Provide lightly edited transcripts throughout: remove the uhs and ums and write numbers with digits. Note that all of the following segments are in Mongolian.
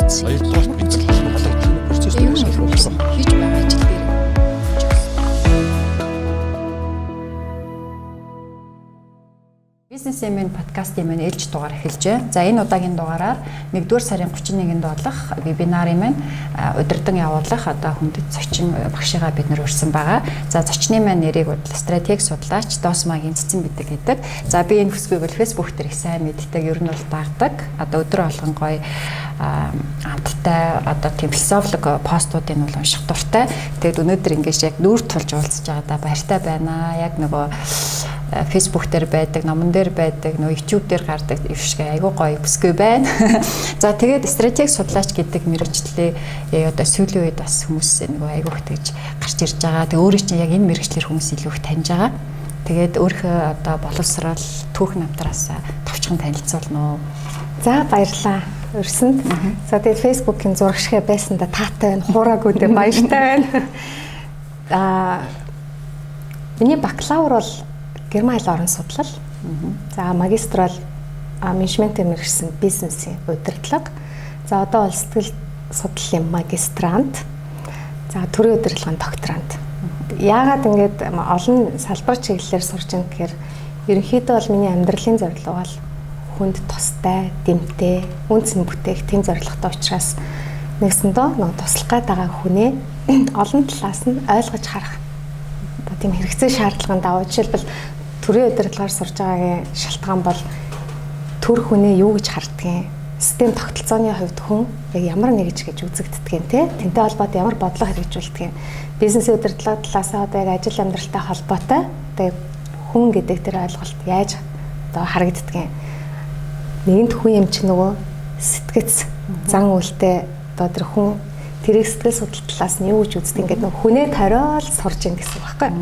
мэдсэн. Хоёрдугаар бид нар холбогдлох процесс Ер нь бол хүмүүс хийж байгаа ажил дээр Бизнес Эмэн подкастын маань ээлж дугаар эхэлж байна. За энэ удаагийн дугаараар 1-р сарын 31-нд болох вебинарын маань удирдан явуулах одоо хүндэт зочин багшигаа бид нэр урьсан байгаа. За зочны маань нэрийг бол стратеги судлаач Досмагийн Цэцэн бидэг гэдэг. За би энэ бүсгүйг бол Facebook дээр их сайн мэддэг, ер нь бол дагдаг. Одоо өдөр болгон гоё амттай одоо тийм философик постуудыг нь бол унших дуртай. Тэгээд өнөөдөр ингэж яг нүүр тулж уулзж байгаадаа баяртай байна. Яг нөгөө Facebook дээр байдаг, номон дээр байдаг, нөгөө YouTube дээр гардаг юм шиг айгүй гоё бүсгүй байна. За тэгээд стратеги судлаач гэдэг мэргэжлээ одоо сүүлийн үед бас хүмүүс нөгөө айгүй их тэгж гарч ирж байгаа. Тэгээ өөрийн чинь яг энэ мэргэжлэр хүмүүс илүү их таньж байгаа. Тэгээд өөрийнхөө одоо боловсрал түүх намтраас товчхон танилцуулна уу? За баярлалаа. Урьсанд. За тэгээд Facebook-ийн зураг шигэ байсандаа таатай байна. Хуураагүй дээ баяртай байна. Аа миний бакалавр бол герман хэл орон судлал. За магистр бол менежментээр мэргэжсэн бизнесийн удирдлага. За одоо бол сэтгэл судлалын магистрант. За төрийн удирдлагын докторант. Яагаад ингэж олон салбар чиглэлээр сурч ин гэхээр ерөнхийдөө бол миний амьдралын зорилго бол хүнд тустай, дэмтэй, үн цэн бүтээх тийм зорилготой учраас нэгсэндөө нөгөө туслах гээд байгаа хүнээ олон талаас нь ойлгож харах. Одоо тийм хэрэгцээ шаардлагын дагуу жишээлбэл төрийн удирдлагаар сурж байгаагийн шалтгаан бол төр хүнээ юу гэж хардгийг, систем тогтолцооны хувьд хүн яг ямар нэгж гэж үзэгддэг юм те, тэнтэй холбоотой ямар бодлого хэрэгжүүлдэг юм, бизнесийн удирдлага талаасаа одоо яг ажил амьдралтай холбоотой одоо хүн гэдэг тэр ойлголт яаж одоо харагддаг юм. Нэгэнт хүн юм чи нөгөө сэтгэц зан үйлтэй одоо тэр хүн тэрийг сэтгэл судлал талаас нь юу гэж үздэг ингээд нөгөө хүнээ тариал сурж ин гэсэн үг байхгүй.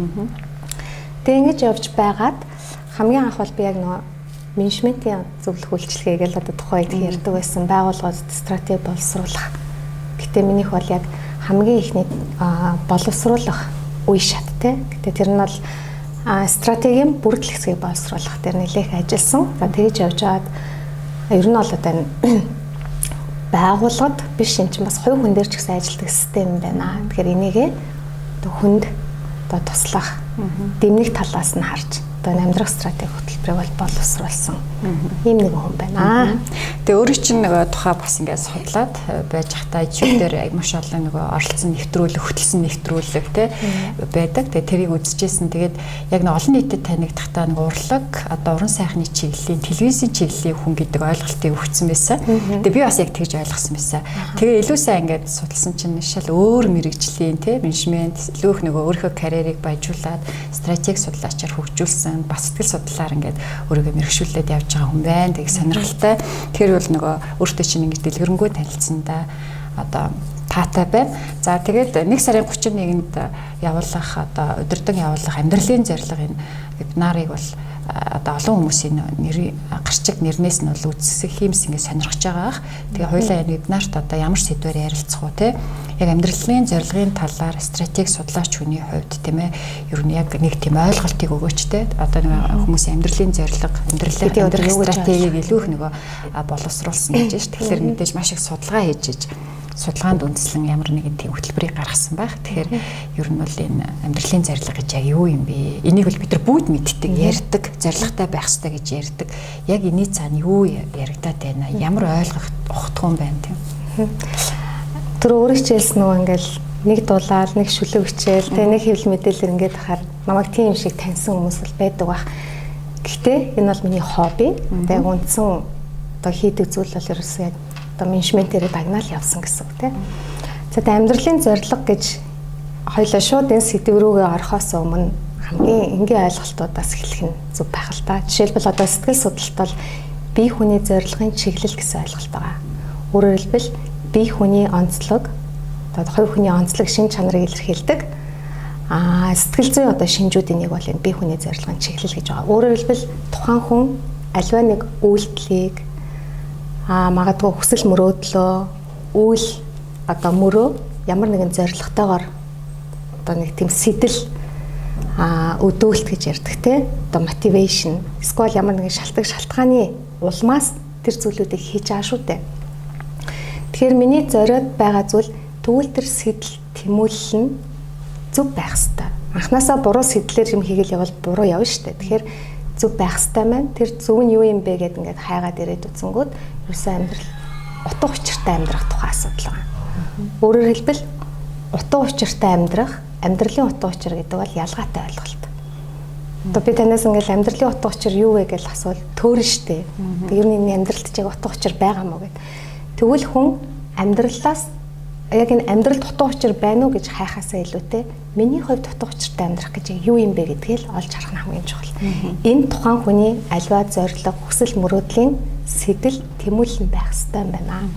Тэгээ ингэж явж байгаад хамгийн анх бол би яг нөгөө менежментийн зөвлөх үйлчилгээ гэж одоо тухайн үед ярьдаг байсан байгууллагууд стратеги боловсруулах. Гэтэ минийх бол яг хамгийн ихний боловсруулах үе шат те. Гэтэ тэр нь бол стратегийн бүрдэл хэсгийг боловсруулах дээр нэлээх ажилласан. За тэгж явж байгаад ер нь бол одоо энэ байгууллагад биш юм чинь бас хувь хүн дээр ч гэсэн ажилладаг систем байна. Тэгэхээр энийгээ одоо хүнд одоо туслах дэмнэг талаас нь харж одоо амьдрах стратеги хөтөлбөрийг бол боловсруулсан ийм нэг хүн байна. Тэгээ өөрөө чинь нөгөө тухай бас ингээд судлаад байж хата YouTube дээр маш олон нөгөө оролцсон нэвтрүүлэг, хөтөлсөн нэвтрүүлэг те байдаг. Тэгээ тэрийг үзчихсэн. Тэгээд яг нэг олон нийтэд танигдахдаа нэг урлаг, одоо уран сайхны чиглэлийн, телевизийн чиглэлийн хүн гэдэг ойлголтыг өгсөн байсан. Тэгээ би бас яг тэгж ойлгосон байсан. Тэгээ илүү сайн ингээд судалсан чинь шал өөр мэрэгжлийн те менежмент, илүү их нөгөө өөрийнхөө карьерийг баяжуулаад стратеги судлаачаар хөгжүүлсэн, бас сэтгэл судлаар ингээд өөрийгөө мэрэгшүүлээд явж байгаа хүн байна. Тэгээ сонирхолтой. Тэр бол нөгөө өөртөө чинь ингэж дэлгэрэнгүй танилцсандаа одоо таатай байна. За тэгээд 1 сарын 31-нд явуулах одоо удирдан явуулах амьдралын зорилго энэ вебинарыг бол одоо олон хүмүүсийн нэр гарчиг нэрнээс нь бол үзсэх юмс ингэ сонирхож байгаа ах. Тэгээ хоёлаа энэ вебинарт одоо ямар сэдвээр ярилцах уу те? Яг амьдралын зорилгын талаар стратеги судлаач хүний хувьд тийм ээ ер нь яг нэг тийм ойлголтыг өгөөч те. Одоо нэг хүмүүсийн амьдралын зорилго, амьдралын амьдрах стратегийг илүү их нөгөө боловсруулсан гэж ш. Тэгэхээр мэдээж маш их судалгаа хийж иж судалгаанд үндэслэн ямар нэгэн тийм хөтөлбөрийг гаргасан байх. Тэгэхээр ер нь бол энэ амьдралын зорилго гэж яг юу юм бэ? Энийг бол бид нар бүгд мэддэг, ярьдаг, зорилготой байх ёстой гэж ярьдаг. Яг энэний цаана юу яригадаад байна? Ямар ойлгох ухтгуун байна тийм. Тэр өөрөө хичээлсэн нөгөө ингээл нэг дулаал, нэг шүлэг хичээл, тэгээ нэг хэвлэл мэдээлэл ингээд хахаар намайг тийм шиг таньсан хүмүүс бол байдаг бах. Гэхдээ энэ бол миний хобби. Тэгээ үндсэн одоо хийдэг зүйл бол ерөөсөө яг одоо менежментээрээ дагнаал явсан гэсэн үг тийм. За тэгээ амьдралын зорилго гэж хоёлаа шууд энэ сэдв рүүгээ орохоос өмнө хамгийн энгийн ойлголтуудаас эхлэх нь зөв байх л та. Жишээлбэл одоо сэтгэл судлалт бол бие хүний зорилгын чиглэл гэсэн ойлголт байгаа. Өөрөөр хэлбэл бие хүний онцлог, одоо хувь хүний онцлог шин чанарыг илэрхийлдэг. Аа сэтгэл зүйн одоо шинжүүдийн нэг бол энэ бие хүний зорилгын чиглэл гэж байгаа. Өөрөөр хэлбэл тухайн хүн аливаа нэг үйлдэлийг магадгүй хүсэл мөрөөдлөө, үйл одоо мөрөө ямар нэгэн зорилготойгоор одоо нэг тийм сэтэл өдөөлт гэж ярьдаг те. Одоо motivation, эсвэл ямар нэгэн шалтгааны улмаас тэр зүйлүүдийг хийж байгаа шүү дээ. Тэгэхээр миний зориод байгаа зүйл тэгвэл тэр сэтэл тэмүүлэл нь зөв байх ёстой. Анхнаасаа буруу сэтлэр юм хийгээл явбал буруу явна шүү дээ. Тэгэхээр зөв байх ёстой маань тэр зөв нь юу юм бэ гэд ингээд хайгаад ирээд үзэнгүүд ерөөсөө амьдрал утга учиртай амьдрах тухай асуудал байгаа. Өөрөөр хэлбэл утга учиртай амьдрах, амьдралын утга учир гэдэг бол ялгаатай ойлголт. Одоо би танаас ингээл амьдралын утга учир юу вэ гэж асуувал төөрн штэ. Ер нь энэ амьдралд ч яг утга учир байгаа мó гэд. Тэгвэл хүн амьдралаас яг энэ амьдралд утга учир байна уу гэж хайхаасаа илүүтэй миний хувьд утга учиртай амьдрах гэж юу юм бэ гэдгийг л олж харах нь хамгийн чухал. Энэ тухайн хүний альва зорилго, хүсэл мөрөөдлийн сэтэл тэмүүлэл нь байх ёстой юм байна.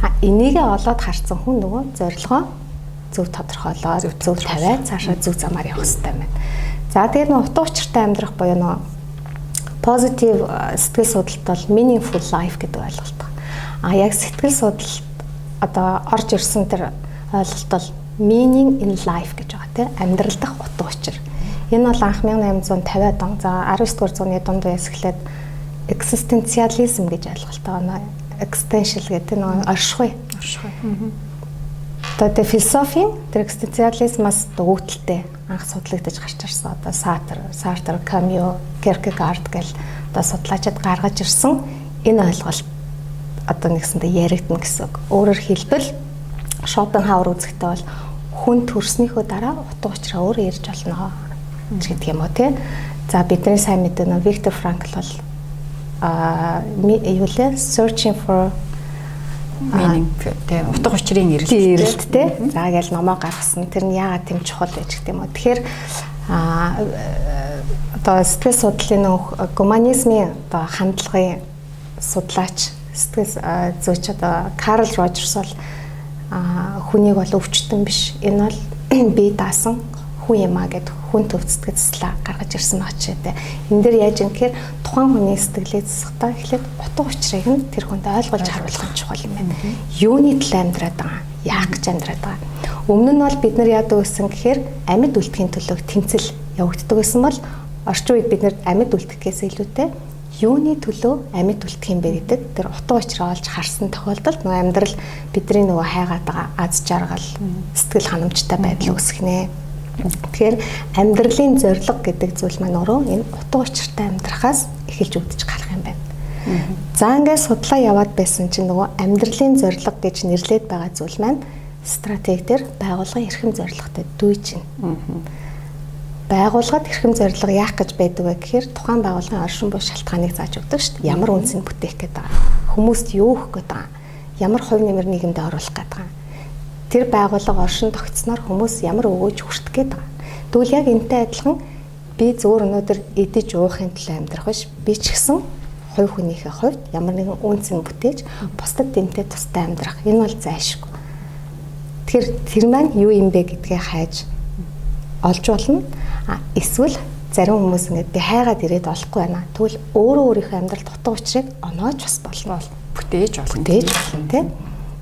А энийгээ олоод харсан хүн нөгөө зорилгоо зөв тодорхойлоод зөв тавиад цаашаа зөв замаар явах ёстой юм байна. За тэгээд нөгөө утга учиртай амьдрах буюу нөгөө positive сэтгэл судлалт бол meaningful life гэдэг ойлголт. А яг сэтгэл судлалт одоо орж ирсэн тэр ойлголт бол meaning in life гэж байгаа тийм, амьдрал дахь утга учир. Энэ бол анх 1850-ад он, за 19 дугаар зууны дунд үеэс эхлээд экзистенциализм гэж ойлголт байгаа. Existential гэдэг нөгөө оршихуй. Оршихуй. Одоо тэр философийн тэр экзистенциализмаас үүдэлтэй анх судлагдаж гарч ирсэн. Одоо Сартр, Камю, Кierkegaard гэл одоо судлаачид гаргаж ирсэн энэ ойлголт одоо нэгсэндээ яригдана гэсэн үг. Өөрөөр хэлбэл Шопенхауэр үзэхдээ бол хүн төрснийхөө дараа утга учираа өөрөө ирж болно гэдэг юм уу тий. За, бидний сайн мэддэг нөө Виктор Франкл бол юу лээ, searching for meaning тий, утга учирын эрэлт эрэлт тий. За гээл номоо гаргасан. Тэр нь яагаад тийм чухал байж гэдэг юм уу. Тэгэхээр одоо сэтгэл судлалын нөх гуманизмын одоо хандлагын судлаач, сэтгэл зүйч одоо Карл Рожерс бол хүнийг бол өвчтөн биш. Энэ бол бие даасан хүн юм а гэд хүн төв сэтгэл судлаа гаргаж ирсэн баг ч гэдэг. Энэ дээр яаж юм гэхээр тухайн хүний сэтгэлийг засахдаа эхлээд утга учирыг нь тэр хүнд ойлгуулж харуулах нь чухал юм байна. Юуны төлөө амьдраад байгаа? Яах гэж амьдраад байгаа? Өмнө нь бол бид нар яадаг байсан гэхээр амьд үлдэхийн төлөө тэмцэл явагддаг байсан бол орчин үед бид нар амьд үлдэхээс илүүтэй юуны төлөө амьд үлдэх юм бэ гэдэг тэр утга учираа олж харсан тохиолдолд нөгөө амьдрал бидний нөгөө хайгаад байгаа аз жаргал, сэтгэл ханамжтай байдал үүсгэх нэ. Тэгэхээр амьдралын зорилго гэдэг зүйл маань өөрөө энэ утга учиртай амьдрахаас эхэлж үүдэж гарах юм байна. За, ингээд судлаа яваад байсан чинь нөгөө амьдралын зорилго гэж нэрлээд байгаа зүйл маань стратеги дээр байгууллагын эрхэм зорилготой дүйж байна. Байгууллагад эрхэм зорилго яах гэж байдаг вэ гэхээр тухайн байгууллагын оршин буй шалтгааныг зааж өгдөг шүү дээ. Ямар үнэ цэн бүтээх гээд байгаа. Хүмүүст юу өгөх гээд байгаа. Ямар хувь нэмэр нийгэмдээ оруулах гээд байгаа. Тэр байгууллага оршин тогтсноор хүмүүс ямар өгөөж хүртэх гээд байгаа. Тэгвэл яг энэтэй адилхан би зөвхөн өнөөдөр идэж уухын төлөө амьдрах биш. Би ч гэсэн хувь хүнийхээ хувьд ямар нэгэн үнэ цэн бүтээж бусдад дэмтэй тустай амьдрах. Энэ бол зайлшгүй. Тэгэхээр тэр маань юу юм бэ гэдгээ хайж олж болно. А эсвэл зарим хүмүүс ингээд би хайгаад ирээд олохгүй байна. Тэгвэл өөрөө өөрийнхөө амьдралд утга учирыг оноож бас болно. Бүтээж болно. Бүтээж болно тий.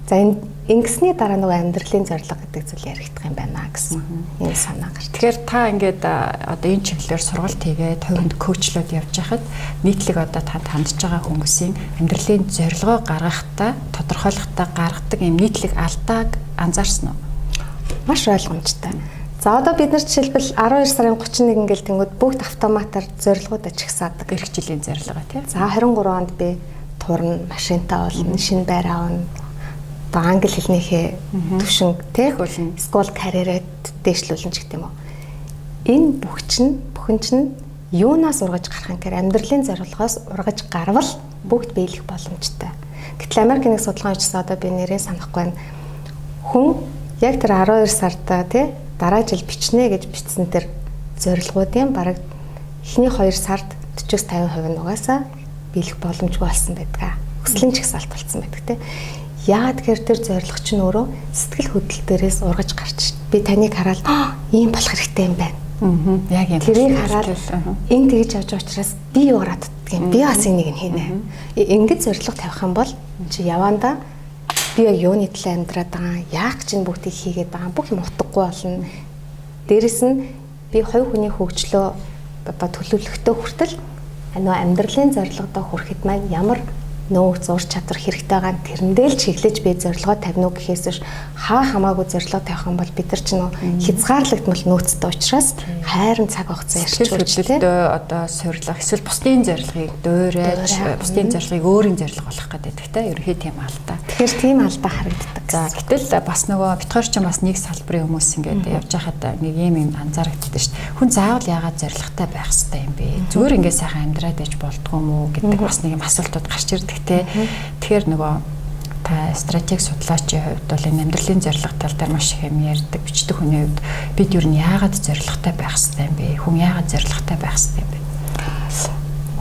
За, энэ ингэсний дараа нөгөө амьдралын зорилго гэдэг зүйл яригдах юм байна гэсэн энэ санаа гарч. Тэгэхээр та ингээд одоо энэ чиглэлээр сургалт хийгээд хувинд coach лоод явж байхад нийтлэг одоо танд хандж байгаа хүмүүсийн амьдралын зорилгоо гаргахдаа, тодорхойлохдоо гаргадаг юм нийтлэг алдааг анзаарсан уу? Маш ойлгомжтой. За, одоо бид нар жишээлбэл 12 сарын 31 гэл тэнгүүд бүгд автоматар зорилгоудаа чагсаадаг. Эх жилийн зорилгоо тий. За, 23 онд би турна, машинтаа болно, шинэ байр авна. Одоо англи хэлнийхээ түвшин тий, эсвэл карьерээ дээшлүүлнэ ч гэдэг юм уу. Энэ бүх чинь бүхэн чинь юунаас ургаж гарах юм гэхээр амьдралын зорилгоос ургаж гарвал бүгд биелэх боломжтой. Гэтэл Америк нэг судалгаа хийжсэн, одоо би нэрийг санахгүй байна. Хүн яг тэр 12 сарда тий дараа жил бичнэ гэж бичсэн тэр зорилгоудын бараг эхний 2 сард 40-50% нь угаасаа биелэх боломжгүй болсон байдаг. Хүслийн чагсаалт болсон байдаг тий. Яагаад гэхээр тэр зорилго чинь өөрөө сэтгэл хөдлөл дээрээс ургаж гарч. Би таныг хараад ийм болох хэрэгтэй юм байна. Яг юм. Тэрийг хараад энэ тэгж явж байгаа учраас би юу гараад юм. Би бас энийг нь хийнэ. Ингэж зорилго тавих юм бол чи явандаа би яг юуны төлөө амьдраад байгаа, яах гэж энэ бүгдийг хийгээд байгаа, бүх юм утгагүй болно. Дээрэс нь би хувь хүний хөгжлөө одоо төлөвлөхтөө хүртэл нөгөө амьдралын зорилгодоо хүрэхэд маань ямар Нөөц, ур чадвар хэрэгтэй байгаа нь тэрэндээ л чиглэж би зорилгоо тавина уу гэхээс биш хаа хамаагүй зорилгоо тавих юм бол бид нар ч нөө хязгаарлагдмал нөөцтэй учраас хайрын цаг хугацаа ярьж үргэлжлэлдөө одоо суйрлах эсвэл бусдын зорилгыг дуурайж бусдын зорилгыг өөрийн зорилго болох гэдэг те ерөнхий тийм алдаа. Тэгэхээр тийм алдаа харагддаг. За гэтэл бас нөгөө битгаар ч бас нэг салбарын хүмүүс ингээд явж байхад нэг юм юм анзаарэгддэг шүү дээ. Хүн заавал яагаад зорилготой байх хэвээр юм бэ? Зүгээр ингээд сайхан амьдраад байж болдгоо юм уу гэдэг бас нэг юм асуултууд гарч ирдэг те. Тэгэхээр нөгөө та стратеги судлаачийн хувьд бол энэ амьдралын зорилго тал дээр маш их юм ярьдаг, бичдэг хүний хувьд бид юу нь яагаад зорилготой байх хэвээр юм бэ? Хүн яагаад зорилготой байх хэвээр юм бэ?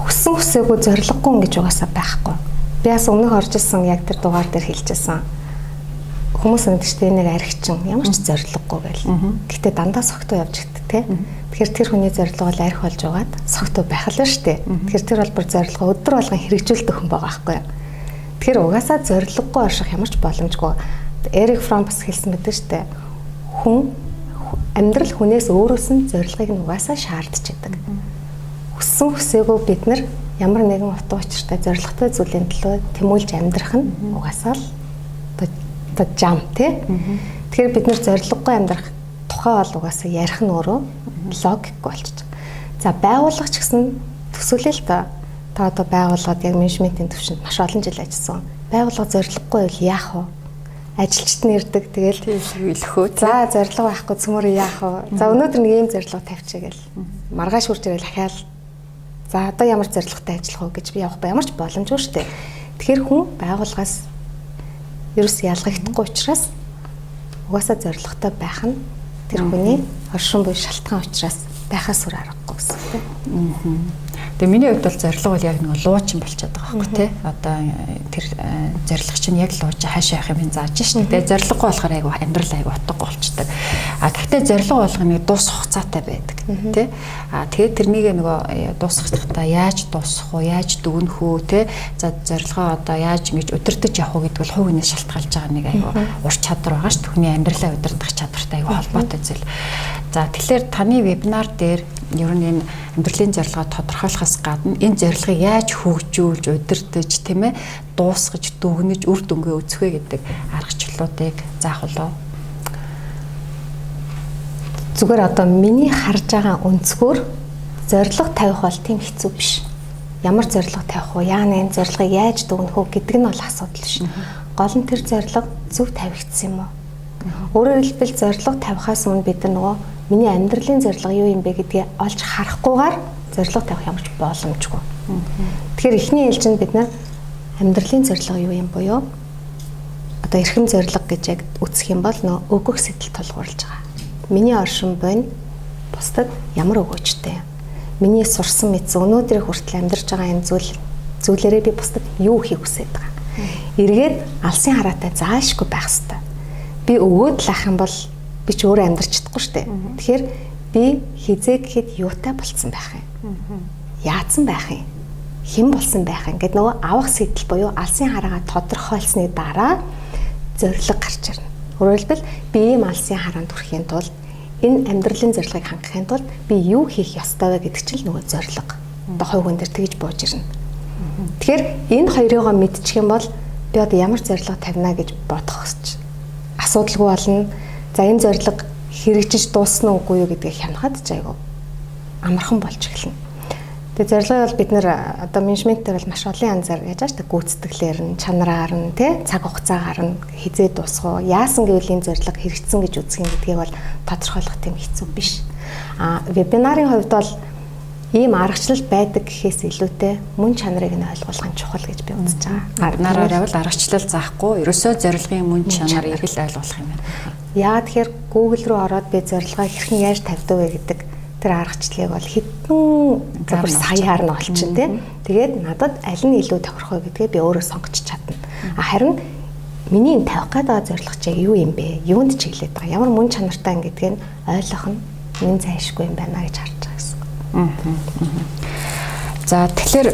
Хүссэн хүсээгүй зорилгогүй гэж угаасаа байхгүй. Би бас өмнөх орж исэн яг тэр дугаар дээр хэлчихсэн. Хүмүүс өндөг ч нэг архичин ямар ч зорилгогүй байл. Гэтэ дандаа согтуу явж гт те. Тэгэхээр тэр хүний зорилго бол арх болж байгаад согтуу байх л шүү дээ. Тэгэхээр тэр бол бүр зорилгоо өдөр болгон хэрэгжүүлдэг хүн байгаа байхгүй юу? Тэгэхээр угаасаа зорилгогүй орших ямар ч боломжгүй. Эрик Фром бас хэлсэн байдаг шүү дээ. Хүн амьдрал хүнээс өөрөөс нь зорилгыг нь угаасаа шаардж идэг. Хүссэн хүсээгүй бид нар ямар нэгэн утга учиртай зорилготой зүйлийн төлөө тэмүүлж амьдрах нь угаасаа л одоо жам тий. Тэгэхээр бид нар зорилгогүй амьдрах тухай бол угаасаа ярих нь өөрөө логикгүй болчих. За байгууллага ч гэсэн төсөөлөл та. Та одоо байгууллагад яг менежментийн түвшинд маш олон жил ажилласан. Байгууллага зорилгогүй байвал яах вэ? Ажилчид нь ирдэг тэгэл илхөө. За зорилго байхгүй цөмөр яах вэ? За өнөөдөр нэг ийм зорилго тавьчих гээл. Маргааш үрж ирэл ахаал. За одоо ямар зорилготой ажиллах вэ гэж би явах ба ямар ч боломжгүй шүү дээ. Тэгэхээр хүн байгууллагаас ерөөс ялгагдахгүй учраас угаасаа зорилготой байх нь тэр хүний оршин буй шалтгаан учраас байхаас өөр аргагүй гэсэн үг. Тэгээ миний хувьд бол зорилго бол яг нэг луучин болчиход байгаа байхгүй тий. Одоо тэр зорилго чинь яг луучин хаашаа явах юм зааж шин. Тэгээ зорилгогүй болохоор айгу амьдрал айгу утгагүй болчдөг. А гэхдээ зорилго болгоно нэг дуусах хугацаатай байдаг тий. А тэгээд тэрнийг нөгөө дуусгахдаа яаж дуусгах уу, яаж дүгнэх үү тий. За зорилгоо одоо яаж ингэж удирдах явах уу гэдэг бол хувь хүнээс шалтгаалж байгаа нэг айгу ур чадвар байгаа шүү. Хүний амьдралаа удирдах чадвартай айгу холбоотой зүйл. За тэгэхээр таны вебинар дээр ер нь энэ амьдралын зорилгоо тодорхойлохоос гадна энэ зорилгыг яаж хөгжүүлж, удирдах, тийм ээ, дуусгаж, дүгнэж, үр дүнгээ үзэх вэ гэдэг аргачлалуудыг заах болов. Зүгээр одоо миний харж байгаа өнцгөр зорилго тавих бол тийм хэцүү биш. Ямар зорилго тавих вэ? Яана энэ зорилгыг яаж дүгнэх вэ гэдэг нь бол асуудал биш. Гол нь тэр зорилго зөв тавигдсан юм уу? Өөрөөр хэлбэл зорилго тавихаас өмнө бид нар нөгөө миний амьдралын зорилго юу юм бэ гэдгээ олж харахгүйгээр зорилго тавих ямар ч боломжгүй. Тэгэхээр эхний ээлжинд бид нар амьдралын зорилго юу юм буюу одоо эрхэм зорилго гэж яг үзэх юм бол нөө өгөх сэтэл тулгуурлаж байгаа. Миний оршин буйн бусдад ямар өгөөжтэй юм? Миний сурсан мэдсэн өнөөдрийг хүртэл амьдарч байгаа энэ зүйлээрээ би бусдад юу хийх хүсэж байгаа? Эргээд алсын хараатай заашгүй байх хэвээр. Би өгөөд л ах юм бол би ч өөрөө амьдрч чадахгүй шүү дээ. Тэгэхээр би хизээ гэхэд юутай болцсон байх юм? Яатсан байх юм? Хэн болсон байх юм? Гэт нөгөө авах сэтэл буюу алсын хараагаа тодорхойлсны дараа зорилго гарч ирнэ. Өөрөөр хэлбэл би ийм алсын хараанд хүрэхийн тулд энэ амьдралын зорилгыг хангахын тулд би юу хийх ёстой вэ гэдэг чинь л нөгөө зорилго. Одоо хувь хүн дээр тэгж бууж ирнэ. Тэгэхээр энэ хоёрыгоо мэдчих юм бол би одоо ямар зорилго тавина гэж бодох асуудалгүй болно. За энэ зорилго хэрэгжиж дуусна уугүй юу гэдгийг хянахад ч айгүй амархан болж эхэлнэ. Тэгээ зорилгыг бол бид нэр одоо менежментээр бол маш олон янзаар яаж ааш та гүйцэтгэлээр нь, чанараар нь, тэ цаг хугацаагаар нь хизээ дуусах уу, яасан гэвэл энэ зорилго хэрэгжсэн гэж үзэх юм гэдгийг бол тодорхойлох тийм хэцүү биш. А вебинарын хувьд бол ийм аргачлал байдаг гэхээс илүүтэй мөн чанарыг нь ойлгуулах нь чухал гэж би үзэж байгаа. Вебинараар бол аргачлал заахгүй, ерөөсөө зорилгын мөн чанарыг л ойлгуулах юм байна. Яа тэгэхээр Google руу ороод би зорилгоо хэрхэн яаж тавьдаг вэ гэдэг тэр аргачлалыг бол хэдэн зөвхөн саяар нь олчин тий. Тэгээд надад аль нь илүү тохирох вэ гэдгээ би өөрөө сонгож чадна. А харин миний энэ тавих гээд байгаа зорилго чи юу юм бэ? Юунд чиглээд байгаа? Ямар мөн чанартай юм гэдгийг ойлгох нь минь зайлшгүй юм байна гэж харж байгаа гэсэн. За тэгэхээр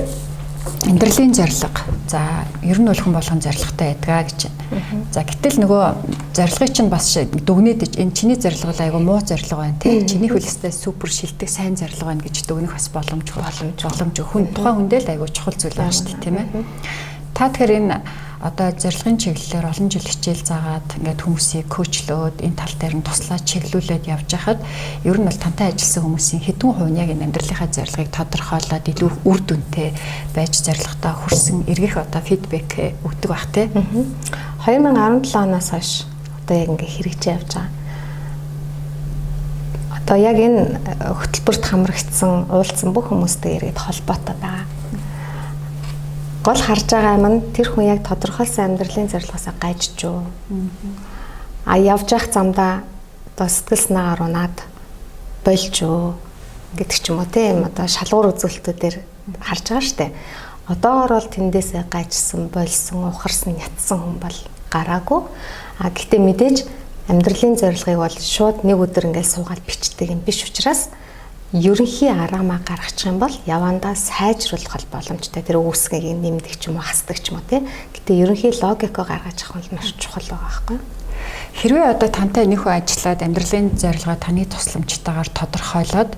амьдралын зорилго. За ер нь бол хүн болгон зорилготой байдгаа гэж байна. За гэтэл нөгөө зорилгыг чинь бас дүгнээд энэ чиний зорилго бол айгүй муу зорилго байна тий. Чиний хөлөөсөө супер шилдэг сайн зорилго байна гэж дүгнэх бас боломжгүй. Боломж хүн тухайн хүндээ л айгүй чухал зүйл байна шүү дээ тийм ээ. Та тэгэхээр энэ одоо зорилгын чиглэлээр олон жил хичээл заагаад ингээд хүмүүсийг коучлөөд энэ тал дээр нь туслаад чиглүүлээд явж байхад ер нь бол тантай ажилласан хүмүүсийн хэдэн хувь нь яг энэ амьдралынхаа зорилгыг тодорхойлоод илүү үр дүнтэй байж зорилготой хүрсэн эргэх одоо фидбек өгдөг бах те. 2017 оноос хойш одоо яг ингээ хэрэгжиж явж байгаа. Одоо яг энэ хөтөлбөрт хамрагдсан, уулзсан бүх хүмүүстэй эргээд холбоотой байгаа. Гол харж байгаа юм нь тэр хүн яг тодорхойлсон амьдралын зорилгоосоо гайжж юу. А явж явах замдаа одоо сэтгэл санаагаар унаад болж юу гэдэг ч юм уу, тийм одоо шалгуур үзүүлэлтүүдээр харж байгаа штэ. Одоогор бол тэндээсээ гайжсан, болсон, ухарсан, нятсан хүн бол гараагүй. А гэхдээ мэдээж амьдралын зорилгыг бол шууд нэг өдөр ингээл суугаад бичдэг юм биш учраас ерөнхий араамаа гаргачих юм бол явандаа сайжруулах боломжтой. Тэр үүсгэгийг нэмдэг ч юм уу, хасдаг ч юм уу, тий. Гэтэ ерөнхий логико гаргаж авах нь маш чухал байгаа байхгүй юу? Хэрвээ одоо тантай нэг хүн ажиллаад амьдралын зорилгоо таны тусламжтайгаар тодорхойлоод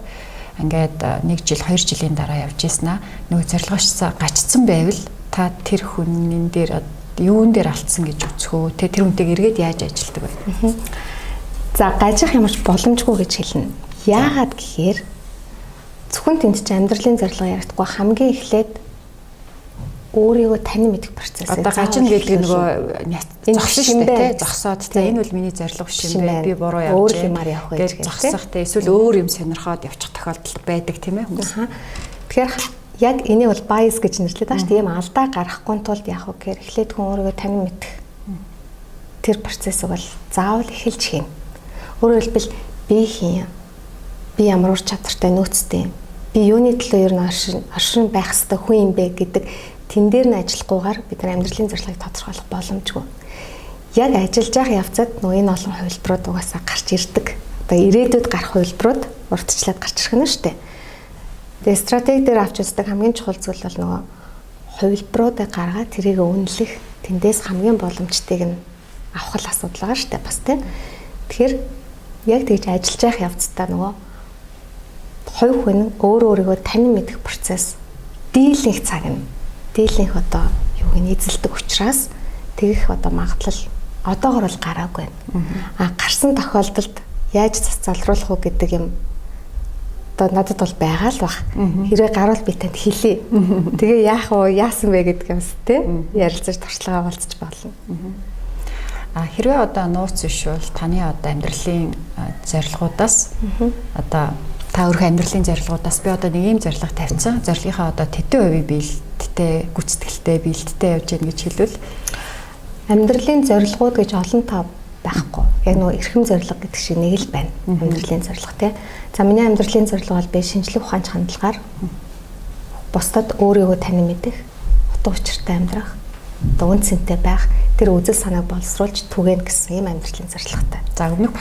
ингээд 1 жил, 2 жилийн дараа явж ийсэн аа нөгөө зорилгоос гачцсан байвал та тэр хүнэн дээр юун дээр алдсан гэж үзэх үү? Тэ тэр хүнтэйг эргээд яаж ажилтдаг вэ? За, гажих ямарч боломжгүй гэж хэлнэ. Яагаад гэхээр зөвхөн тэнд чинь амьдралын зорилго ярихдаггүй, хамгийн эхлээд өөрийгөө танин мэдэх процесс. Одоо гажина гэдэг нөгөө зогсон шүү дээ, зогсоод за энэ бол миний зорилго биш юм бэ? Би буруу явж өөр юмар явах гэж зогсох те, эсвэл өөр юм сонирхоод явчих тохиолдол байдаг тийм ээ хүмүүс. Тэгэхээр яг энийг бол bias гэж нэрлэдэг байгаа шүү дээ. Ийм алдаа гаргахгүй тулд яах вэ гэхээр эхлээд хүн өөрийгөө танин мэдэх тэр процессыг бол заавал эхэлж хийнэ. Өөрөөр хэлбэл би хэн юм? Би ямар ур чадвартай, нөөцтэй юм? Би юуны төлөө ер нь оршин байх ёстой хүн юм бэ гэдэг тэн дээр нь ажиллахгүйгээр бид нар амьдралын зорилгыг тодорхойлох боломжгүй. Яг ажиллаж явах явцад нөгөө энэ олон хувилбарууд угаасаа гарч ирдэг. Одоо ирээдүйд гарах хувилбарууд урьдчилаад гарч ирэх нь шүү дээ. Тэгээ стратеги дээр авч үздэг хамгийн чухал зүйл бол нөгөө хувилбаруудыг гаргаад тэрийг үнэлэх, тэндээс хамгийн боломжтойг нь авах л асуудал байгаа шүү дээ бас тийм. Тэгэхээр яг тэгж ажиллаж явах явцдаа нөгөө хувь хүн өөрөө өөрийгөө танин мэдэх процесс дийлэнх цаг нь дийлэнх одоо юуг нь эзэлдэг учраас тэгэх одоо магадлал одоогор бол гараагүй байна. А гарсан тохиолдолд яаж цацалруулах уу гэдэг юм одоо надад бол байгаа л бах. Хэрвээ гарвал би танд хэлье. Тэгээ яах вэ? Яасан бэ гэдэг юмс те ярилцаж туршлагаа болцож болно. А хэрвээ одоо нууц биш бол таны одоо амьдралын зорилгоудаас одоо та өөрийнхөө амьдралын зорилгоудаас би одоо нэг ийм зорилго тавьсан. Зорилгынхаа одоо тэдэн хувийг биелэлттэй, гүйцэтгэлтэй, биелэлттэй явж гин гэж хэлвэл амьдралын зорилгууд гэж олон тав байхгүй. Яг нөгөө эрхэм зорилго гэдэг шиг нэг л байна. Амьдралын зорилго тий. За, миний амьдралын зорилго бол би шинжлэх ухаанч хандлагаар бусдад өөрийгөө танин мэдэх, утга учиртай амьдрах, одоо үн цэнтэй байх, тэр үзэл санааг боловсруулж түгээнэ гэсэн ийм амьдралын зорилготой. За, өмнөх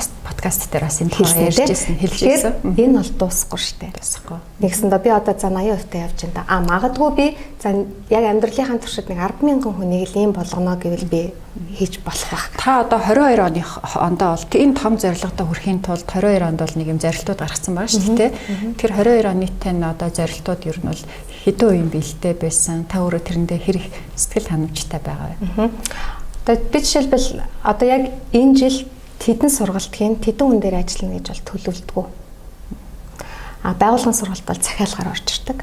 подкаст дээр бас энэ тухай ярьж ирсэн, хэлж ирсэн. Энэ бол дуусахгүй шүү дээ. Дуусахгүй. Нэгсэндээ би одоо за 80% та явж байна да. А магадгүй би за яг амьдралынхаа туршид нэг 10,000 хүнийг л ийм болгоно гэвэл би хийж болох байх. Та одоо 22 оны ондоо бол энэ том зорилгодоо хүрэхийн тулд 22 онд бол нэг юм зорилтууд гаргацсан байгаа шүү дээ. Тэр 22 оны тань одоо зорилтууд ер нь бол хэдэн үеийн биелэлтэй байсан? Та өөрөө тэрэндээ хэр их сэтгэл ханамжтай байгаа вэ? Одоо би жишээлбэл одоо яг энэ жил тэдэн сургалт хийн, тэдэн хүн дээр ажиллана гэж бол төлөвлөдгөө. А байгууллагын сургалт бол захиалгаар орж ирдэг.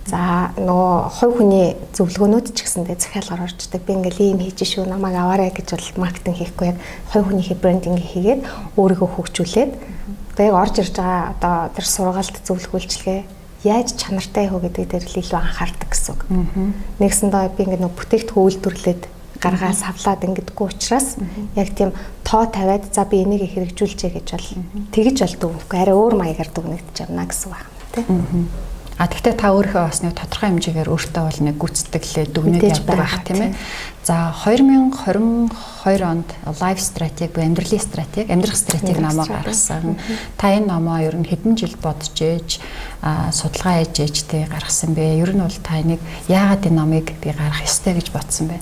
За, нөгөө хувь хүний зөвлөгөөнүүд ч гэсэндээ захиалгаар орж ирдэг. Би ингээл ийм хийж шүү, намайг аваарай гэж бол маркетинг хийхгүй, яг хувь хүнийхээ брендинг хийгээд өөрийгөө хөгжүүлээд одоо яг орж ирж байгаа одоо тэр сургалт, зөвлөх үйлчилгээ яаж чанартай вэ гэдэг дээр л илүү анхаардаг гэсэн үг. Нэгсэндээ би ингээд нөгөө бүтээгдэхүүн үйлдвэрлээд гаргаа савлаад ингэдэггүй учраас яг тийм тоо тавиад за би энийг хэрэгжүүлжээ гэж бол тэгж бол дүгнэхгүй, арай өөр маягаар дүгнэгдэж явна гэсэн үг байна тий. А тэгтээ та өөрийнхөө бас нэг тодорхой хэмжээгээр өөртөө бол нэг гүйцэтгэлээ дүгнээд явдаг байх тийм ээ. За, 2022 онд Life Strategy буюу амьдралын стратеги, амьдрах стратеги номоо гаргасан. Та энэ номоо ер нь хэдэн жил бодож ээж, судалгаа хийж ээж тэ гаргасан бэ? Ер нь бол та энийг яагаад энэ номыг би гаргах ёстой гэж бодсон бэ?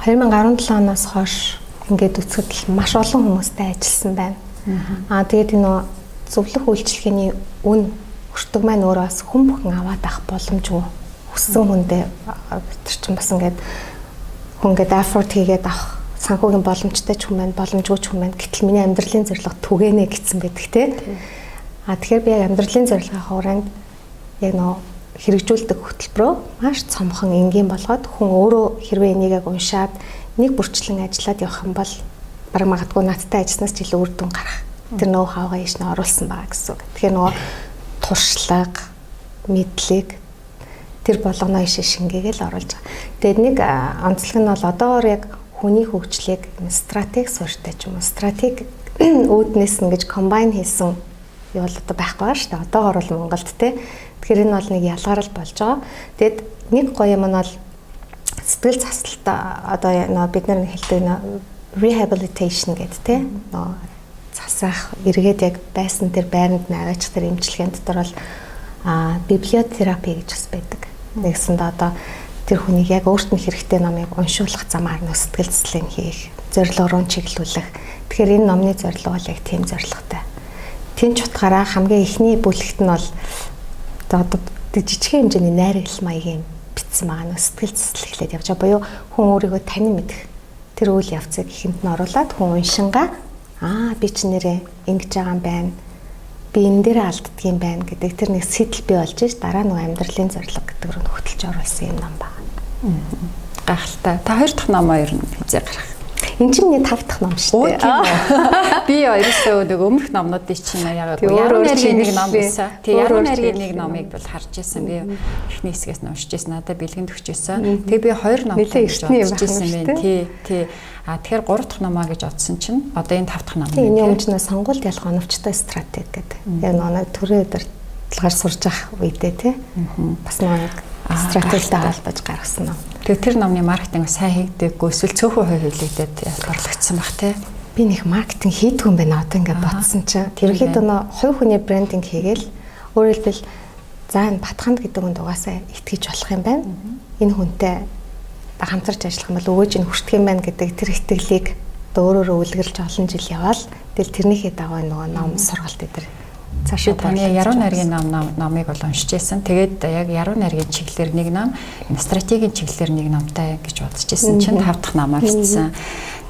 2017 оноос хойш ингээд үзэхэд маш олон хүмүүстэй ажилласан байна. Аа тэгээд энэ зөвлөх үйлчилгээний үн өртөг маань өөрөө бас хүн бүхэн аваад авах боломжгүй. Хүссэн хүндээ тэр чинь бас ингээд хүн ингээд effort хийгээд авах санхүүгийн боломжтой ч хүн байна, боломжгүй ч хүн байна. Гэтэл миний амьдралын зорилго түгээнэ гэсэн байдаг те. А тэгэхээр би яг амьдралын зорилгын хүрээнд яг нөө хэрэгжүүлдэг хөтөлбөрөө маш цомхон, энгийн болгоод, хүн өөрөө хэрвээ энийг яг уншаад, нэг бүрчлэн ажиллаад явах юм бол бараг магадгүй надтай ажилласнаас ч илүү үр дүн гарах. Тэр ноу хаугаа ийш нь оруулсан байгаа гэсэн үг. Тэгэхээр нөгөө туршлага, мэдлэг тэр болгоноо ийшээ шингээгээл оруулж байгаа. Тэгээд нэг онцлог нь бол одоогоор яг хүний хөгжлийг стратеги суурьтай ч юм уу, стратеги үүднээс нь гэж combine хийсэн юу бол одоо байхгүй байгаа шүү дээ. Одоогоор бол Монголд те. Тэгэхээр энэ бол нэг ялгарл болж байгаа. Тэгэд нэг гоё юм нь бол сэтгэл заслалт, одоо нөө бид нар хэлдэг нөө rehabilitation гэдэг те, нөө засах, эргээд яг байсан тэр байранд нь аваачих тэр эмчилгээнд дотор бол библиотерапи гэж бас байдаг. Нэгсэнд одоо тэр хүнийг яг өөрт нь хэрэгтэй номыг уншуулах замаар нөө сэтгэл заслын хийх, зорилго руу чиглүүлэх. Тэгэхээр энэ номны зорилго бол яг тийм зорилготой. Тийм ч утгаараа хамгийн эхний бүлэгт нь бол одоо жижигхэн хэмжээний найраглал маягийн бичсэн байгаа, нөө сэтгэл засал эхлээд явж байгаа. Буюу хүн өөрийгөө танин мэдэх тэр үйл явцыг эхэнд нь оруулаад, хүн уншингаа "Аа, би ч нэрээ ингэж байгаа юм байна. Би энэ дээр алддаг юм байна" гэдэг тэр нэг сэтэл бий болж ш, дараа нөгөө амьдралын зорилго гэдэг рүү хөтөлж оруулсан юм ном байна. Гайхалтай. Та хоёр дахь номоо ер нь хэзээ гарах? Энэ чинь миний тав дахь ном шүү дээ. Би ерөөсөө нэг өмнөх номнуудыг чинь яагаад Яруу найргийн нэг ном байсан. Тий, Яруу найргийн нэг номыг бол харж ирсэн. Би эхний хэсгээс нь уншиж ирсэн. Надад бэлгэнд өгч ирсэн. Тэгээ би хоёр ном гэж бодож ирсэн байх. Тий, тий. А тэгэхээр гурав дахь номоо гэж бодсон чинь одоо энэ тав дахь ном. Тий, энэ өмнө нь сонгуульд ялах оновчтой стратеги гэдэг. Яг нэг төрийн удирдлагаар сурж явах үедээ тий. Бас нэг стратегитэй холбож гаргасан ном. Тэгээ тэр номны маркетинг сайн хийгдэггүй, эсвэл цөөхөн хувь хэвлэгдээд орлогдсон бах тий. Би нэг маркетинг хийдгүй юм байна одоо ингээд бодсон чинь. Ерөнхийдөө нөө хувь хүний брендинг хийгээл, өөрөөр хэлбэл, за, энэ Батханд гэдэг хүнд угаасаа итгэж болох юм байна. Энэ хүнтэй хамтарч ажиллах юм бол өгөөж нь хүртэх юм байна гэдэг тэр итгэлийг одоо өөрөөрөө үлгэрлж олон жил яваал, тэгэл тэрнийхээ дагуу нөгөө ном, сургалт энэ цаашаа. Таны Яруу найргийн номыг бол уншиж байсан. Тэгээд яг яруу найргийн чиглэлээр нэг ном, стратегийн чиглэлээр нэг номтой гэж бодож байсан чинь тав дахь номоо бичсэн.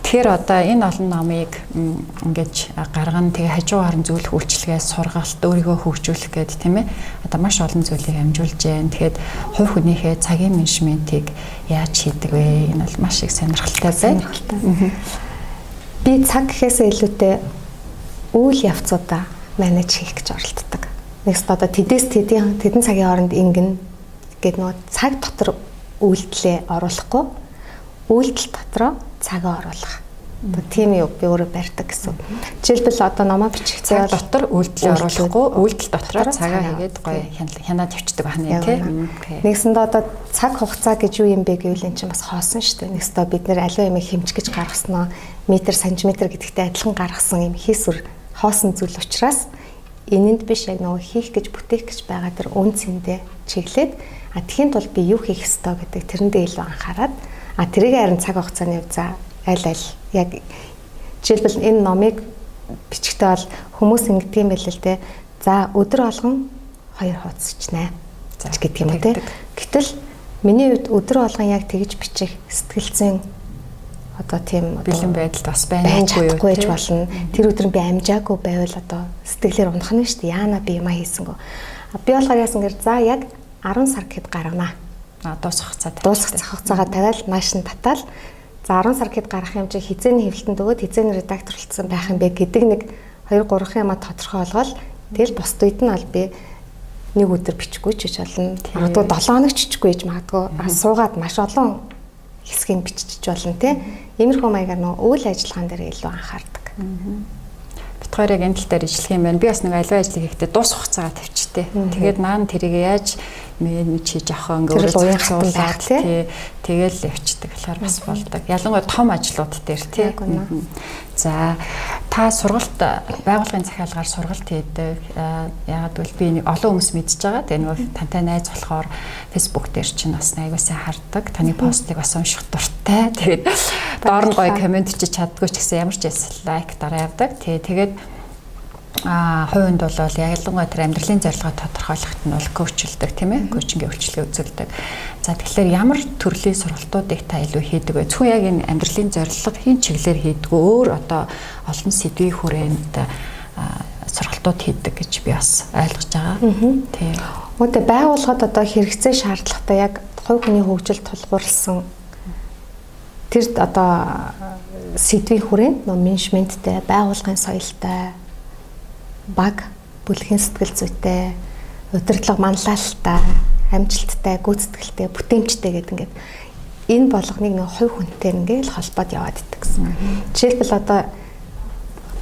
Тэгэхээр одоо энэ олон номыг ингэж гаргана, тэгээ хажуугаар нь зөвлөх үйлчилгээ, сургалт, өөрийгөө хөгжүүлэх гэдэг, тийм ээ. Одоо маш олон зүйлийг амжуулж байна. Тэгэхээр хувь хүнийхээ цагийн менежментийг яаж хийдэг вэ? Энэ бол маш их сонирхолтой байна. Сонирхолтой. Би цаг гэхээсээ илүүтэй үйл явцуудаа manage хийх гэж оролддог. Нэгсд одоо тэдээс тэдийн тэдэн цагийн хооронд ингэнэ гээд нөгөө цаг дотор үйлдэлээ оруулахгүй, үйлдэл дотроо цагаа оруулах. Одоо тийм юу би өөрөө барьдаг гэсэн. Жишээлбэл, одоо номоо бичих цаг дотор үйлдэл оруулахгүй, үйлдэл дотроо цагаа хийгээд гоё хянаад явчихдаг байна, тий. Нэгсэндээ одоо цаг хугацаа гэж юу юм бэ гэвэл эн чинь бас хоосон шүү дээ. Нэгсдээ бид нэр аливаа юм хэмжих гэж гаргаснаа метр, сантиметр гэдэгтэй адилхан гаргасан юм хийсвэр хоосон зүйл учраас энэнд биш, яг нөгөө хийх гэж, бүтээх гэж байгаа тэр үн цэндээ чиглээд, а тэхийн тулд би юу хийх ёстой гэдэг тэрэндээ илүү анхаарад, а тэрийг харин цаг хугацааны за аль аль яг жишээлбэл, энэ номыг бичгтээ бол хүмүүс ингэдэг юм байл л те. За, өдөр болгон хоёр хуудас бичнэ гэдэг юм уу те. Гэтэл миний хувьд өдөр болгон яг тэгж бичих сэтгэл зүйн одоо тийм бэлэн байдалд бас байна уугүй юу байж болно. Тэр өдөр би амжаагүй байвал одоо сэтгэлээр унах нь шүү дээ. Яана би юма хийсэнгүү. Би болохоор яасан гэр, за, яг 10 сар гэхэд гаргана. А, дуусах хугацаа. Дуусах хугацаагаа тавиал нааш нь татаал, за, 10 сар гэхэд гарах юм чи хизээний хэвлэлтэнд өгөөд, хизээний редакторлцсан байх юм бэ гэдэг нэг 2 3 юма тодорхой болгоод, тэгэл бусд үед нь аль би нэг өдөр бичихгүй ч гэж болно. Магадгүй 7 хоног ч бичихгүй гэж магадгүй. Суугаад маш олон хэсгийг бичиж болно те. Иймэрхүү маягаар нөгөө үйл ажиллагаан дээр илүү анхаардаг. Бит хоёр яг энэ тал дээр ижлэх юм байна. Би бас нэг аливаа ажлыг хийхдээ дуусах хугацаагаа тавьчтэй. Тэгээд наан тэрийг яаж менеж хийж авах, ингээ өөрөө зохицуулаад тий, тэгэл явчихдаг болохоор бас болдог. Ялангуяа том ажлууд дээр тий. За, та сургалт байгууллагын захиалгаар сургалт хийдэг. Яагаад гэвэл би нэг олон хүмүүс мэдж байгаа. Тэгээ нөгөө тантай найз болохоор Facebook дээр чинь бас аягүй сайн хардаг. Таны постыг бас унших дуртай. Тэгээд доор нь гоё комент чиж чаддгүй ч гэсэн ямар ч байсан лайк дараа явдаг. Тий, тэгээд Хувинд бол ялангуяа тэр амьдралын зорилгоо тодорхойлоход нь бол коучлдаг, тийм ээ, коучингийн үйлчилгээ үзүүлдэг. За, тэгэхээр ямар төрлийн сургалтуудыг та илүү хийдэг вэ? Зөвхөн яг энэ амьдралын зорилго хийн чиглэлээр хийдэг үү? Өөр одоо олон сэдвийн хүрээнд сургалтууд хийдэг гэж би бас ойлгож байгаа. Тийм. Үүдээ байгууллагад одоо хэрэгцээ шаардлагатай, яг хувь хүний хөгжил тулгуурласан тэр одоо сэдвийн хүрээнд нөө менежменттэй, байгууллагын соёлтой, баг бүлгийн сэтгэл зүйтэй, удирдлага манлайлалтай, амжилттай, гүйцэтгэлтэй, бүтээмжтэй гэдэг ингээд энэ болгоныг нэг хувь хүнтэй ингээд л холбоод яваад идэг гэсэн. Жишээлбэл, одоо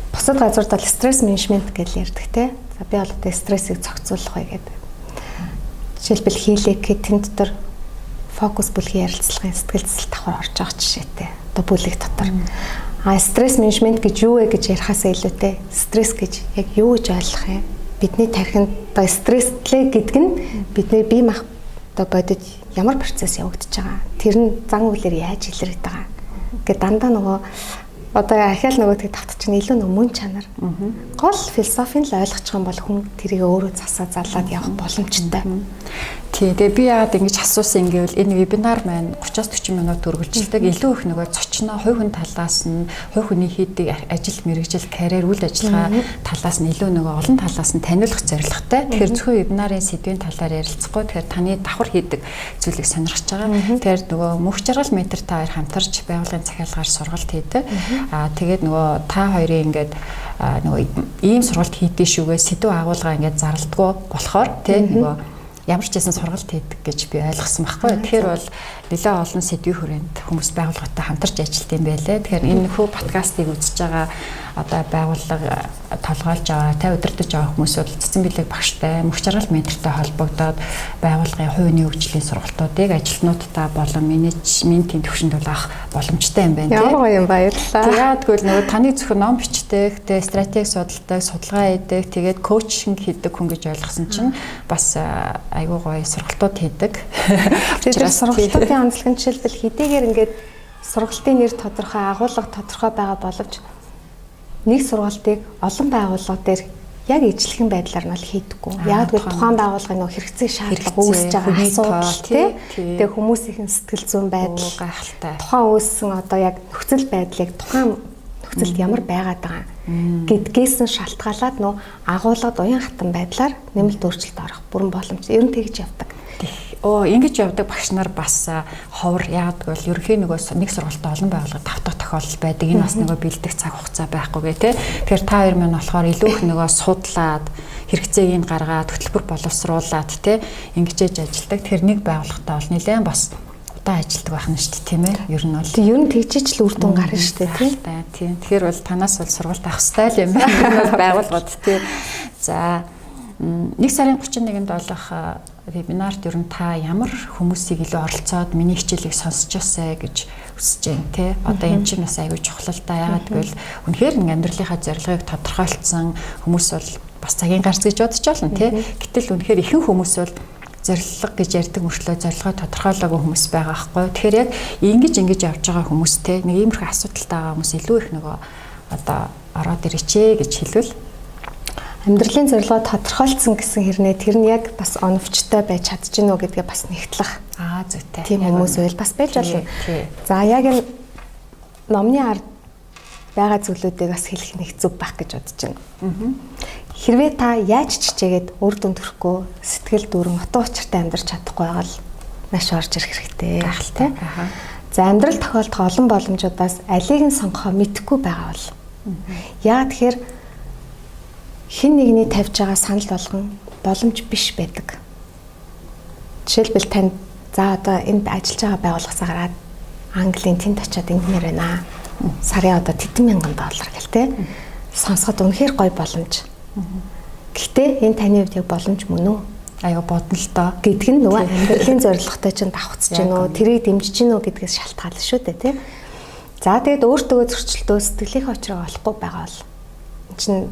бусад газрууд бол стресс менежмент гэж ярьдаг, те. За, би бол одоо стрессийг зохицуулах вэ гэдэг. Жишээлбэл, хийлэг гэхэд тэн дотор фокус бүлгийн ярилцлагын сэтгэл зүйн давхар орж байгаа жишээтэй. Одоо бүлэг дотор. А стресс менежмент гэж юу вэ гэж ярихаасаа илүүтэй стресс гэж яг юу гэж ойлгох юм? Бидний тархинд одоо стресслээ гэдэг нь бидний бие мах одоо бодит ямар процесс явагдаж байгаа. Тэр нь зан үйлээр яаж илэрдэг байгаа. Ингээд дандаа нөгөө одоо ахаал нөгөө тэг давтчих нь илүү нөгөө мөн чанар. Гол философийн л ойлгочих юм бол хүн тэрийг өөрөө засаа залаад явах боломжтой. Тий, тэгээ би яагаад ингэж асуусан гэвэл энэ вебинар маань 30-аас 40 минут үргэлжилдэг. Илүү их нөгөө зочноо хувь хүн талаас нь, хувь хүний хийдэг ажил мэргэжил, карьер, үйл ажиллагаа талаас нь илүү нөгөө олон талаас нь таниулах зорилготой. Тэгэхээр зөвхөн вебинарын сэдвийн талаар ярилцахгүй. Тэгэхээр таны давхар хийдэг зүйлийг сонирхож байгаа. Тэгэхээр нөгөө Мөнх Жаргал ментор та хоёр хамтарч байгууллагын захиалгаар сургалт хийдэг. Тэгээд нөгөө та хоёрын ингээд нөгөө ийм сургалт хийдэж шүүгээ сэдв агуулга ингээд зарлдгуу болохоор, тий, нөгөө ямар ч байсан сургалт хийдэг гэж би ойлгосон байхгүй. Тэгэхээр бол нэлээд олон сэдвийн хүрээнд хүмүүс байгууллагатай хамтарч ажилладаг юм байлээ. Тэгэхээр энэ хүү подкастыг үзэж байгаа одоо байгууллага толгойлж байгаа, тай удирдах байгаа хүмүүс бол Цэцэн Билэг багштай, Мөнх Жаргал ментортой холбогдоод байгууллагын хувийн хөгжлийн сургалтуудыг ажилтнуудтай болон менежментийн түвшинд бол авах боломжтой юм байна, тийм. Ямар гоё юм, баярлалаа. Тэгээд тэгвэл нөгөө таны зөвхөн ном бичдэг, тэ стратеги судалдаг, судалгаа хийдэг, тэгээд коучинг хийдэг хүн гэж ойлгосон чинь бас айгүй гоё сургалтууд хийдэг. Тэгээд сургалтуудын онцлог нь жишээлбэл хэдийгээр ингээд сургалтын нэр тодорхой, агуулга тодорхой байгаа боловч нэг сургалтыг олон байгууллага дээр яг ижилхэн байдлаар нь бол хийдэггүй. Яг гэвэл тухайн байгууллагын нөх хэрэгцээ шаардлага, үүсэж байгаа асуудал, тий. Тэгээ хүмүүсийн сэтгэл зүйн байдал, гайхалтай. Тухайн үүссэн одоо яг нөхцөл байдлыг, тухайн нөхцөлд ямар байгаад байгаа гэдгээс нь шалтгаалаад нөө агуулгад уян хатан байдлаар нэмэлт өөрчлөлт орох бүрэн боломж. Ер нь тэгж явдаг. Оо, ингэж явдаг багш нар бас ховор. Яагаад гэвэл ерөнхий нөгөө нэг сургалтаа олон байгууллага тавтах тохиолдол байдаг. Энэ бас нөгөө бэлдэх цаг хугацаа байхгүй гэ, тэ. Тэгэхээр та хоёр маань болохоор илүү их нөгөө судлаад, хэрэгцээг нь гаргаад, хөтөлбөр боловсруулад, тэ, ингэж ажилладаг. Тэгэхээр нэг байгууллагатай бол нэлээд бас удаан ажилладаг байх нь шүү дээ, тийм ээ. Ер нь бол Ер нь тэгжиж л үр дүн гарна шүү дээ, тийм. Тийм. Тэгэхээр бол танаас бол сургалт авах хэрэгтэй л юм байна. Ер нь бол байгууллагууд, тийм. За, 1 сарын 31-нд болох вебинарт ер нь та ямар хүмүүсийг илүү оролцоод миний хичээлийг сонсч ясай гэж хүсэж байна, те? Одоо энэ чинь бас аягүй чухал л да. Яагаад гэвэл үнэхээр нэг амьдралынхаа зорилгыг тодорхойлцсон хүмүүс бол бас цагийн гарц гэж бодож болно, те. Гэтэл үнэхээр ихэнх хүмүүс бол зорилго гэж ярьдаг мөртлөө зорилгоо тодорхойлоогүй хүмүүс байгаа байхгүй. Тэгэхээр яг ингэж ингэж явж байгаа хүмүүстэй нэг иймэрхүү асуудалтай байгаа хүмүүс илүү их нөгөө одоо ороод ирээч гэж хэлвэл? Амьдралын зорилгоо тодорхойлцсон гэсэн хэрнээ тэр нь яг бас оновчтой байж чадж гинүү гэдгээ бас нэгтлэх. Зүйтэй. Тийм хүмүүс байл бас байж болно. За, яг энэ номны ард байгаа зүйлүүдийг бас хэлэх нэг зүг байх гэж бодож байна. Хэрвээ та яаж ч хичээгээд үр дүн төрөхгүй, сэтгэл дүүрэн, отон учиртай амьдарч чадахгүй байгаа л маш орж ирэх хэрэгтэй. Гайхалтай. За, амьдрал тохиолдох олон боломжуудаас алийг нь сонгохоо мэдэхгүй байгаа бол. Яа тэгэхээр хэн нэгний тавьж байгаа санал болгон боломж биш байдаг. Жишээлбэл, танд за одоо энд ажиллаж байгаа байгууллагасаа гараад Английн тэнд очиод ингэмээр байна. Сарын одоо тэдэн мянган доллар гэл те. Сонсоход үнэхээр гоё боломж. Гэхдээ энэ таны хувьд яг боломж мөн үү? Аюу бодно л доо. Гэдг нь нөгөө амьдралын зорилготой чинь давхцаж гин үү, тэрийг дэмжиж гин үү гэдгээс шалтгаална шүү дээ, тий. За, тэгээд өөртөө зөрчилдөө, сэтгэлийнхээ учрыг олохгүй байгаа бол энэ чинь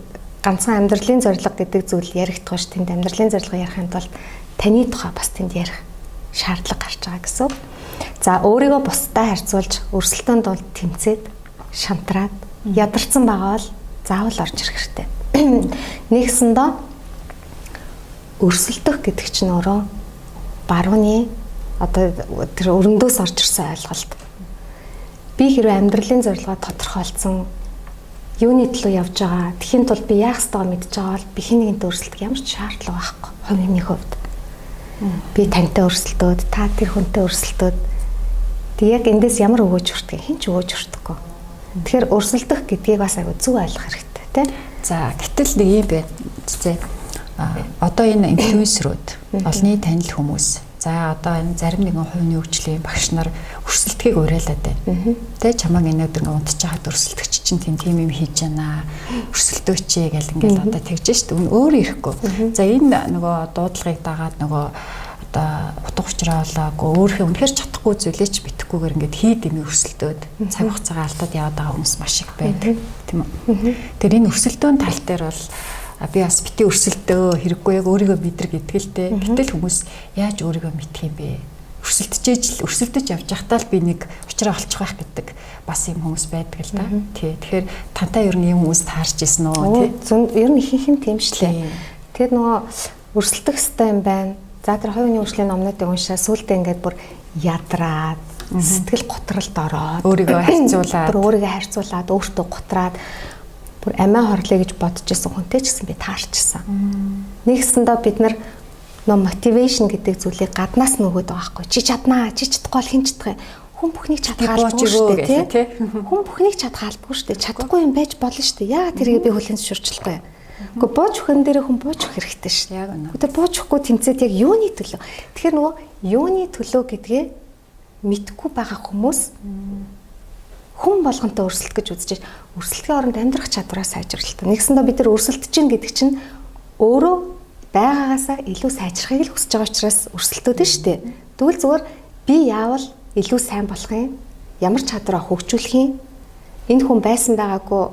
ганцхан амьдралын зорилго гэдэг зүйл яригдах ш. Тэнд амьдралын зорилго ярихын тулд таны тухай бас тэнд ярих шаардлага гарч байгаа гэсэн. За, өөрийгөө бусдад харьцуулж өрсөлдөөн дунд тэмцээд шантраад ядарсан байгаа бол заавал орж ирэх хэрэгтэй. Нэгсэндээ өрсөлдөх гэдэг чинь өөрөө барууны одоо тэр өрөндөөс орж ирсэн ойлголт. Би хэрвээ амьдралын зорилгоо тодорхойлцсон юуны төлөө явж байгаа, тэхийн тулд би яах ёстойгоо мэдж байгаа бол би хэн нэгэнтэй өрсөлдөх ямар ч шаардлага байхгүй. Хувийн хувьд. Би тантай өрсөлдөөд, та тэр хүнтэй өрсөлдөөд тэг яг эндээс ямар өгөөж хүртгийг хэн ч өгөөж хүртэхгүй. Тэгэхээр өрсөлдөх гэдгийг бас айгүй зөв ойлгох хэрэгтэй, тий. За, гэтэл нэг юм байна. Зэ. Одоо энэ инфлюенсерүүд, олонний танил хүмүүс. За, одоо энэ зарим нэгэн хувийн хөгжлийн багш нар өрсөлдөхийг уриалаад байна. Тэ, чамаг энэ өдөр ингээ унтж байхад өрсөлдөгч чинь тийм юм хийж яана. Өрсөлдөөч гэл ингээл одоо тэгж шít. Үн өөр ирэхгүй. За, энэ нөгөө дуудлагыг дагаад нөгөө одоо утга учираа болоогүй өөрийнхөө үнэхээр чадахгүй зүйлээ ч битгхгүйгээр ингээд хий дэмий өрсөлдөөд цаг хугацаагаа алдаад яваад байгаа хүмүүс маш их байдаг, тийм үү. Тэр энэ өрсөлдөөн тал дээр бол би бас бити өрсөлдөө хэрэггүй, яг өөрийгөө мэдрэг гэдэг л дээ. Гэтэл хүмүүс яаж өөрийгөө мэдэх юм бэ? Өрсөлдөж л өрсөлдөж явж байхдаа л би нэг учраа олчих байх гэдэг бас юм хүмүүс байдаг л да. Тий. Тэгэхээр тантай ер нь ийм хүмүүс таарч исэн үү, тий? Зүүн ер нь ихэнх нь тийм шлээ. Тэгэхээр нөгөө өрсөлдөх хэвээр юм байна. За, тэр хувийн хөгжлийн номнуудыг уншаа сүүлдээ ингээд бүр ядраад сэтгэл готролд ороод өөрийгөө харьцуулаад бүр өөрийгөө харьцуулаад өөртөө гутраад бүр амиа хорлоё гэж бодож исэн хүнтэй ч гэсэн би таарчсан. Нэгсэндээ бид нар нөө motivation гэдэг зүйлийг гаднаас нь өгөөд байгаа байхгүй. Чи чаднаа, чи чадахгүй бол хэн чадах вэ? Хүн бүхнийг чадах албагүй шүү дээ, тий? Хүн бүхнийг чадах албагүй шүү дээ. Чадахгүй юм байж болно шүү дээ. Яагаад тэрийг би хүлээн зөвшөөрчлөхгүй юм? Гэхдээ бууж өгөн дээр хүн бууж өгөх хэрэгтэй шүү дээ. Яг үнэ. Тэр бууж өгөхгүй тэмцээд яг юуны төлөө? Тэгэхээр нөгөө юуны төлөө гэдгээ мэдхгүй байгаа хүмүүс хүн болгонтой өрсөлдөх гэж үзэж өрсөлдөхийн оронд амьдрах чадвараа сайжруулалт. Нэгсэндээ бид нар өрсөлдөж чинь гэдэг чинь өөрөө байгаагаасаа илүү сайжрахыг л хүсэж байгаа учраас өрсөлдөөд нь шүү дээ. Тэгвэл зүгээр би яавал илүү сайн болох юм? Ямар чадвараа хөгжүүлэх юм? Энэ хүн байсан байгаагүй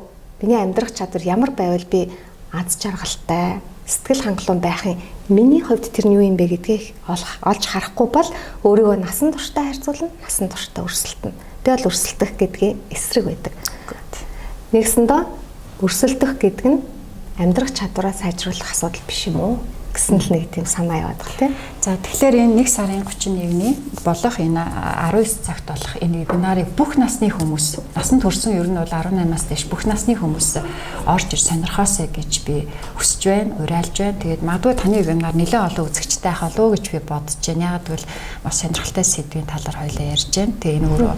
миний амьдрах чадвар ямар байвал би аз жаргалтай, сэтгэл хангалуун байх юм? Миний хувьд тэр нь юу юм бэ гэдгийг олж харахгүй бол өөрийгөө насан туршдаа харьцуулна, насан туршдаа өрсөлдөнө. Би бол өрсөлдөх гэдгийн эсрэг байдаг. Нэгсэндээ өрсөлдөх гэдэг нь амьдрах чадвараа сайжруулах асуудал биш юм уу гэсэн л нэг тийм санаа яваад байгаа, тийм. За, тэгэхээр энэ 1 сарын 31-ний болох энэ 19 цагт болох энэ вебинарыг бүх насны хүмүүс, насанд хүрсэн ер нь бол 18-аас дээш бүх насны хүмүүс орж ир сонирхоосэй гэж би хүсэж байна, уриалж байна. Тэгээд магадгүй таны вебинар нэлээд олон үзэгчтэй байх болов уу гэж би бодож байна. Яагаад гэвэл маш сонирхолтой сэдвийн талаар хоёлаа ярьж байна. Тэгээд энэ өөрөө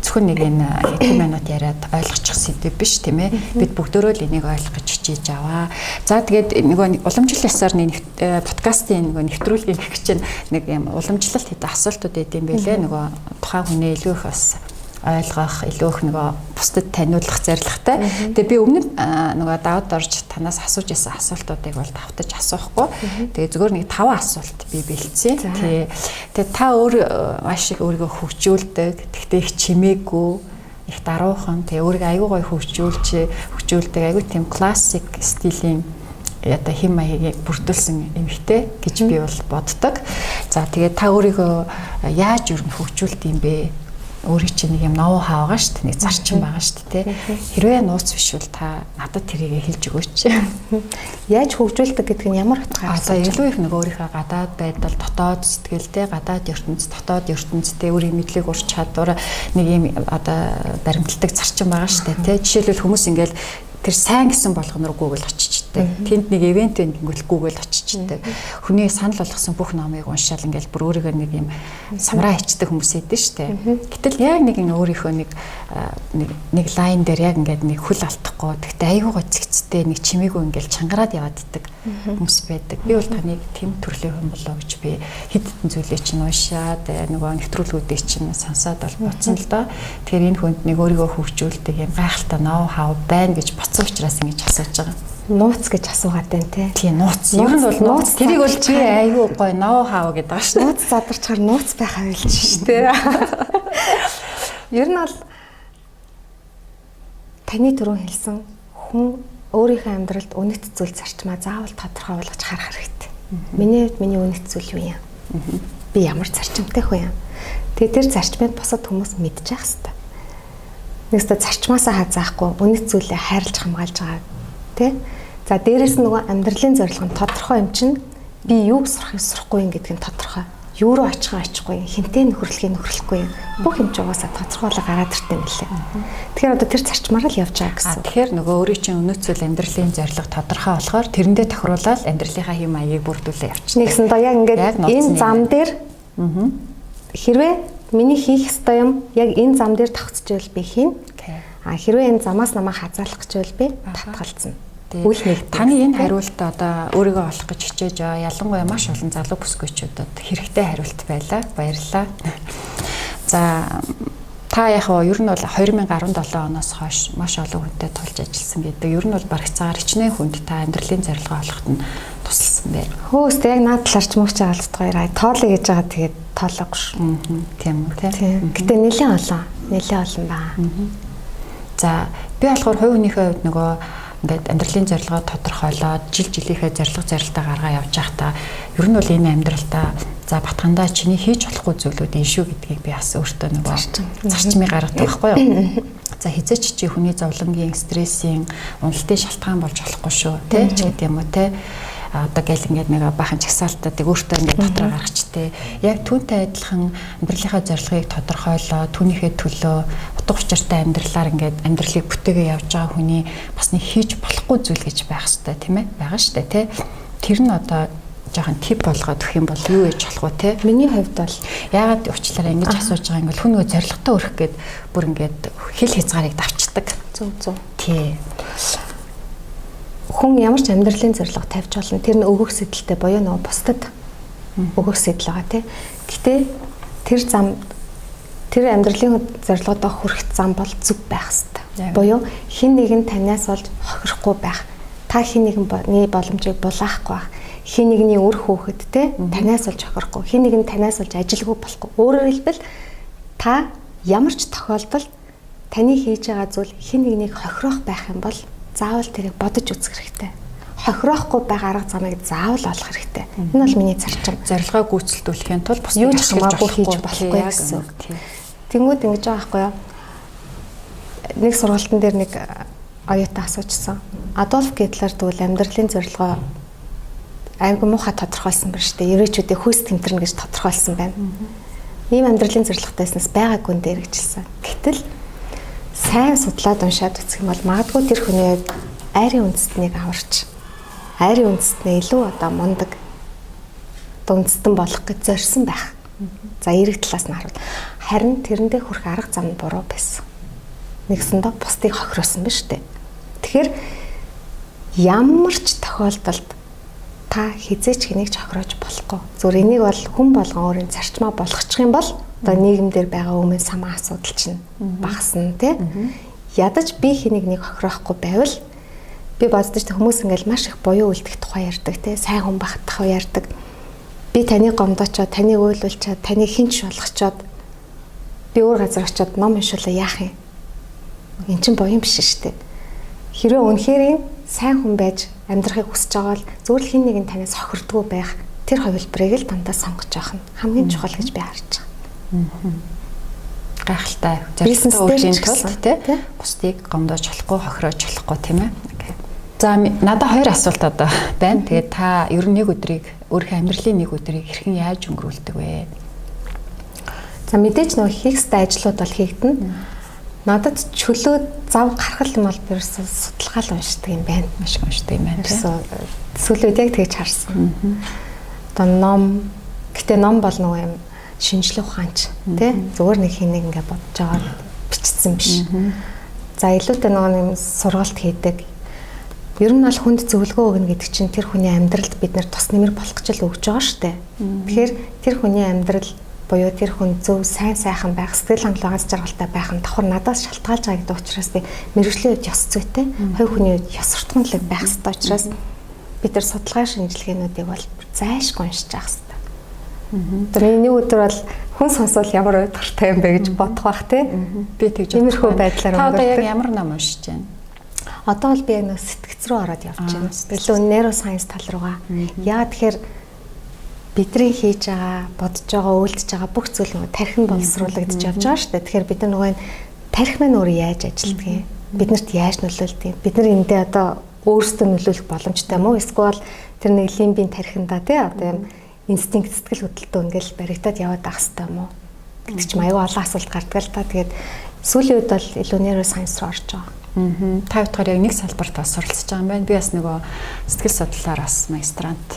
зөвхөн нэг энэ хэдэн минут яриад ойлгочих сэдв биш, тийм ээ. Бид бүгдөө л энийг ойлгох гэж хичээж аваа. За, тэгээд нөгөө уламжлал ёсоор подкастын нөгөө нэвтрүүлгийг гэх чинь нэг юм уламжлалт хэдэн асуултууд байд юм байлээ. Нөгөө тухайн хүнээ илүү их бас ойлгох, илүү их нөгөө бусдад таниулах зорилготой. Тэгээ би өмнө нөгөө давд орж танаас асууж исэн асуултуудыг бол давтаж асуухгүй. Тэгээ зүгээр нэг 5 асуулт би бэлдсэн. Тий. Тэгээ та өөр маш их өөрийгөө хөгжүүлдэг. Тэгтээ их чимээгүй, их даруухан. Тэгээ өөрийгөө аягүй гоё хөгжүүлдэг. Аягүй тийм классик стилийн одоо хэм маягийг бүрдүүлсэн эмэгтэй гэж би бол боддог. За, тэгээд та өөрийгөө яаж ер нь хөгжүүлд юм бэ? Өөрийн чинь нэг юм ноу хаа байгаа шүү дээ. Нэг зарчим байгаа шүү дээ. Хэрвээ нууц биш бол та надад тэрийг хэлж өгөөч. Яаж хөгжүүлдэг гэдэг нь ямар утгаар? Одоо илүү их нэг өөрийнхөө гадаад байдал, дотоод сэтгэлтэй, гадаад ертөнц, дотоод ертөнцтэй өөрийн мэдлэг ур чадвар нэг юм одоо баримталдаг зарчим байгаа шүү дээ. Жишээлбэл, хүмүүс ингээл тэр сайн гэсэн болгон руу Google очичдаг. Тэнд нэг event байна гэнгүүт Google очичдаг. Хүний санал болгосон бүх номыг уншаал ингээл бүр өөрийгөө нэг юм самраа ичдэг хүмүүс идэв штэ. Гэтэл яг нэг юм өөрийнхөө нэг нэг line дээр яг ингээд нэг хөл алдахгүй. Тэгтээ айгүй гоо цэгцтэй, нэг чимээгүй ингээл чангараад яваад идэг хүмүүс байдаг. Би бол таныг тэм төрлийн хүн болоо гэж би хэд хэдэн зүйлээ чинь уншаад, нөгөө нэвтрүүлгүүдийг чинь сонсоод бол бодсон л доо. Тэгэхээр энэ хүнд нэг өөрийгөө хөгжүүлдэг юм гайхалтай ноу хав байна гэж бодсон учраас ингэж асууж байгаа. Нууц гэж асуугаад байна те. Тийм, нууц. Ер нь бол нууц. Тэрийг бол би айгүй гоё ноу хав гэдэг байгаа шүү. Нууц задарчаар нууц байхаа байлж шүү дээ. Ер нь бол таны түрүүн хэлсэн хүн өөрийнхөө амьдралд үнэт зүйл зарчмаа заавал тодорхой болгож харах хэрэгтэй. Миний хувьд миний үнэт зүйл юу юм? Би ямар зарчимтай хүн юм? Тэгээ тэр зарчмыг бусад хүмүүс мэдчих хэвээр. Нэгсдээ зарчмаасаа хазаахгүй үнэт зүйлээ хайрлаж хамгаалж байгаа тий. За дээрэс нь нөгөө амьдралын зорилго нь тодорхой юм чинь би юуг сурахыг сурахгүй юм гэдг нь тодорхой. Юу руу очих нь очихгүй, хинтээ нөхөрлөхийг нөхөрлөхгүй юм. Бүх юм ч угаасаа тодорхойлоо гараад иртээ юм лээ. Тэгэхээр одоо тэр зарчмаар л явж байгаа гэсэн. Тэгэхээр нөгөө өөрийн чинь өнөөцөл амьдралын зорилго тодорхой болохоор тэрэндээ тохируулаад амьдралынхаа хэм маягийг бүрдүүлээ явчихна. Нэгсэн доо яг ингээд энэ зам дээр хэрвээ миний хийх ёстой юм яг энэ зам дээр тогтчихвол би хийнэ. А хэрвээ энэ замаас намайг хазаалах гэж байвал би татгалзана. Үл нэг. Таны энэ хариулт одоо өөрийгөө олох гэж хичээж байгаа ялангуяа маш олон залуу бүсгүйчүүдэд хэрэгтэй хариулт байлаа. Баярлалаа. За та яг нь ер нь бол 2017 оноос хойш маш олон хүнтэй тулж ажилласан гэдэг. Ер нь бол барагцаагаар хичнээн хүнд та амьдралын зорилгоо олоход нь тусалсан байна. Хөөст яг наад талаар ч мөгч хаалцдаг хоёр. Тоолъё гэж байгаа тэгээд тоолоогүй шүү. Тийм үү те. Гэтэ нэлээд олон. Нэлээд олон байгаа. За би болохоор хувь хүнийхээ хувьд нөгөө ингээд амьдралын зорилгоо тодорхойлоод жил жилийнхээ зорилго зорилтоо гаргаа явж байхдаа ер нь бол энэ амьдралдаа за Батхандаа чиний хийж болохгүй зүйлүүд энэ шүү гэдгийг би бас өөртөө нөгөө зарчмыг гаргадаг байхгүй юу? За хизээч чи хүний зовлонгийн стрессийн уналтын шалтгаан болж болохгүй шүү тэ ч гэдэг юм уу те одоо гэл ингээд нэг бахан чагсаалтуудыг өөртөө ингээд дотроо гаргач те яг түүнтэй адилхан амьдралынхаа зорилгыг тодорхойлоо түүнийхээ төлөө утга учиртай амьдралаар ингээд амьдралыг бүтээгээ явж байгаа хүний бас нэг хийж болохгүй зүйл гэж байх хэвээр тийм ээ байгаа штэ те тэр нь одоо жоохон тип болгоод өгөх юм бол юу ээж болох вэ те Миний хувьд бол яагаад уучлаарай ингэж асууж байгаа юм бол хүн нөгөө зорилготой өрөх гээд бүр ингээд хил хязгаарыг давчдаг зөв тий Хүн ямар ч амьдралын зорилго тавьж болно. Тэр нь өгөх сэдэлтэй буюу нөгөө бусдад өгөх сэдэл байгаа тий. Гэтэ тэр зам тэр амьдралын зорилгодоо хүрэх зам бол зөв байх ёстой. Буюу хэн нэгэн танаас болж хохирохгүй байх. Та хэн нэгний боломжийг булаахгүй байх. Хэн нэгний үр хүүхэд те танаас болж хохирохгүй. Хэн нэгэн танаас болж ажилгүй болохгүй. Өөрөөр хэлбэл та ямар ч тохиолдолд таны хийж байгаа зүйл хэн нэгнийг хохироох байх юм бол заавал тэрийг бодож үзэх хэрэгтэй. Хохироохгүй байх арга замыг заавал олох хэрэгтэй. Энэ бол миний зарчим. Зорилгоо гүйцэлдүүлэхийн тулд бусдыг Юу ч хамаагүй хийж болохгүй гэсэн үг. Тэнгүүд ингэж байгаа байхгүй юу? Нэг сургалтын дээр нэг оюутан асуужсан. Адольф Гитлер тэгвэл амьдралын зорилгоо айгүй муухай тодорхойлсон байна шүү дээ. Еврейчүүдийг хүйс тэмтэрнэ гэж тодорхойлсон байна. Ийм амьдралын зорилготой байснаас байгаагүй нь дээр гэжэлсэн. Гэтэл сайн судлаад уншаад үзэх юм бол магадгүй тэр хүний хувьд айрын үндэстнийг аварч айрын үндэстнээ илүү одоо мундаг үндэстэн болох гэж зорьсон байх. За эерэг талаас нь харуул. Харин тэрэндээ хүрэх арга зам нь буруу байсан. Нэгсэндээ бусдыг хохироосон ба шүү дээ. Тэгэхээр ямар ч тохиолдолд та хизээч хэнийг ч хохироож болохгүй. Зүгээр энийг бол хүн болгон өөрийн зарчмаа болгочих юм бол одоо нийгэмдэр байгаа өмнө самаа асуудал чинь багасна тий. Ядаж би хэнийг нэг хохироохгүй байвал би боддог ч хүмүүс ингээл маш их буян үлдэх тухай ярьдаг тий. Сайн хүн байх тухай ярьдаг. Би таныг гомдоочоод, таныг уйлуулчаад, таныг хинч болгочоод би өөр газар очиод ном уншуулаа яах юм? Эн чинь буян биш шүү дээ. Хэрвээ үнэхээр сайн хүн байж амьдрахыг хүсэж байгаа бол зүгээр л хин нэгэн танаас хохирдгоо байх тэр хувилбарыг л дандаа сонгож явах нь хамгийн чухал гэж би харж байгаа. Гайхалтай. Зорилготой үеийн тулд тий бусдыг гомдоож болохгүй, хохироож болохгүй тийм ээ. За надад хоёр асуулт одоо байна. Тэгээд та ер нь нэг өдрийг өөрийнхөө амьдралын нэг өдрийг хэрхэн яаж өнгөрүүлдэг вэ? За мэдээж нөгөө хийх ёстой ажлууд бол хийгдэнэ. Надад чөлөө зав гарах юм бол би ерөөсөө судалгаа л уншдаг юм байна. Маш их уншдаг юм байна. Ерөөсөө сүүлийн үед яг тэгж харсан. Одоо ном гэтээ ном бол нөгөө юм шинжлэх ухаанч тий зүгээр нэг хин нэг ингээ бодож байгаа бичсэн биш. За илүүтэй нөгөө юм сургалт хийдэг. Ер нь бол хүнд зөвлөгөө өгнө гэдэг чинь тэр хүний амьдралд бид нэр тус нэмэр болох гэж л өгж байгаа шүү дээ. Тэгэхээр тэр хүний амьдрал буюу тэр хүн зөв сайн сайхан байх, сэтгэл хангалуун аз жаргалтай байх нь давхар надаас шалтгаалж байгаа гэдэг учраас би мэрэгжлийн хувьд ёс зүйтэй, хувь хүний хувьд ёс суртахуунлаг байх ёстой учраас бид тэр судалгаа шинжилгээнүүдийг бол зайлшгүй уншиж явах ёстой. Одоо миний нэг өдөр бол хүн сонсвол ямар уйдгартай юм бэ гэж бодох бах тий. Би тэгж Иймэрхүү байдлаар өнгөрдөг. Та одоо яг ямар ном уншиж байна? Одоо бол би яг нэг сэтгц рүү ороод явж байна. Илүү нейросайенс тал руугаа. Яа тэгэхээр бидний хийж байгаа, бодож байгаа, үйлдэж байгаа бүх зүйл нөгөө тархин боловсруулагдаж явж байгаа шүү дээ. Тэгэхээр бид нар нөгөө тархи маань өөрөө яаж ажилладаг юм? Биднэрт яаж нөлөөлдөг юм? Бид нар эндээ одоо өөрсдөө нөлөөлөх боломжтой юм уу? Эсвэл тэр нэг лимбийн тархинда тий одоо юм инстинкт сэтгэл хөдлөлтөө ингээл баригдаад яваад байх хэрэгтэй юм уу гэдэг чинь аюу олон асуулт гардаг л та. Тэгээд сүүлийн үед бол илүү neuroscience руу орж байгаа. Та утгаар яг нэг салбарт бас суралцж байгаа юм байна. Би бас нөгөө сэтгэл судлалаар бас магистрант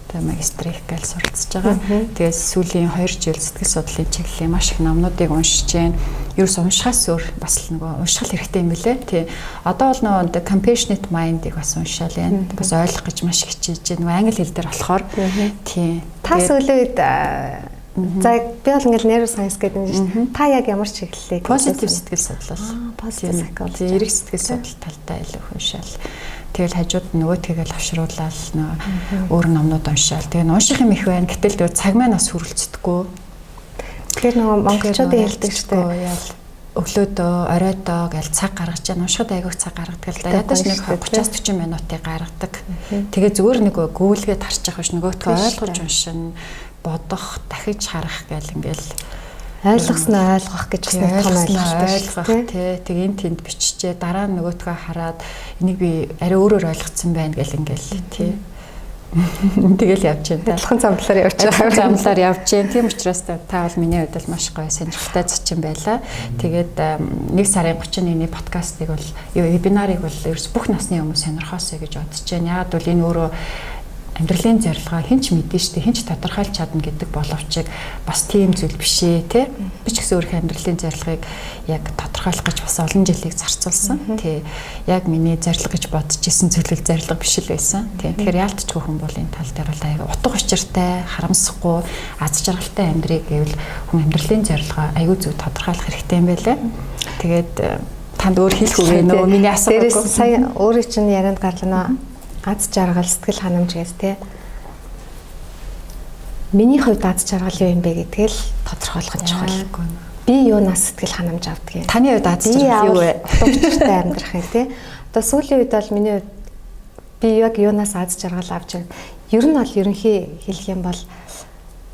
тэгээ магистрих гэж суралцж байгаа. Тэгээд сүүлийн 2 жил сэтгэл судлалын чиглэлийн маш их номнуудыг уншиж байна. Ерөөс уншихаас өөр бас л нөгөө унших хэрэгтэй юм билэ. Тий. Одоо бол нөгөө compassionate mind-ыг бас уншаал байна. Бас ойлгох гэж маш хичээж байна. Нөгөө англи хэл дээр болохоор тий. Та сүүлийн үед за би бол ингээл neuroscience гэдэг юм шүү дээ. Та яг ямар чиглэлийг positive сэтгэл судлал. Positive psychology. Эерэг сэтгэл судлал талдаа илүү их уншаал. Тэгэл хажууд нөгөө тэгэл авшруулаад нөгөө өөр номнууд уншаал. Тэгээ унших юм их байна. Гэтэл тэгээ цаг маань бас хүрэлцдэггүй. Тэгэхээр нөгөө монголчуудын хэлдэг шүү дээ. Өглөөдөө, оройдоо гэж цаг гаргаж байна. Уншихад айгүйх цаг гаргадаг л да. Ядаж нэг 30-40 минутыг гаргадаг. Тэгээ зүгээр нэг гүйлгээд харчих биш нөгөөтгөө ойлгож уншина, бодох, дахиж харах гэл ингээл ойлгосноо ойлгох гэж бас нэг том ойлголт ойлгох тий. Тэг энэ тэнд биччихээ дараа нь нөгөөтгөө хараад энийг би арай өөрөөр ойлгоцсон байна гэл ингээл тий. Тэгэл явж байна та. Адилхан замлаар явж байгаа. Замлаар явж байна. Тийм учраас та бол миний хувьд бол маш гоё сонирхолтой зочин байлаа. Тэгээд 1 сарын 31-ний подкастыг бол вебинарыг бол ерөөс бүх насны хүмүүс сонирхоосой гэж бодож байна. Яагаад бол энэ өөрөө амьдралын зорилгоо хэн ч мэдэн штэ хэн ч тодорхойлж чадна гэдэг боловч бас тийм зүйл биш ээ тий. Би ч гэсэн өөрийнхөө амьдралын зорилгыг яг тодорхойлох гэж бас олон жилийг зарцуулсан. Тий. Яг миний зорилго гэж бодож исэн зүйл л зорилго биш л байсан. Тий. Тэгэхээр яалтчгүй хүн бол энэ тал дээр бол аяга утга учиртай, харамсахгүй, аз жаргалтай амьдрыг гэвэл хүн амьдралын зорилгоо аягүй зөв тодорхойлох хэрэгтэй юм байлаа. Тэгээд танд өөр хэлэх үг вэ нөө миний асуух. Дээрээс сая өөрөө чинь ярианд гарлаа нөө аз жаргал, сэтгэл ханамж гэж те. Миний хувьд аз жаргал юу юм бэ гэдгийг л тодорхойлох нь чухал. Би юунаас сэтгэл ханамж авдаг юм? Таны хувьд аз жаргал юу вэ? Утга учиртай амьдрах юм те. Одоо сүүлийн үед бол миний хувьд би яг юунаас аз жаргал авч байна? Ер нь бол ерөнхий хэлэх юм бол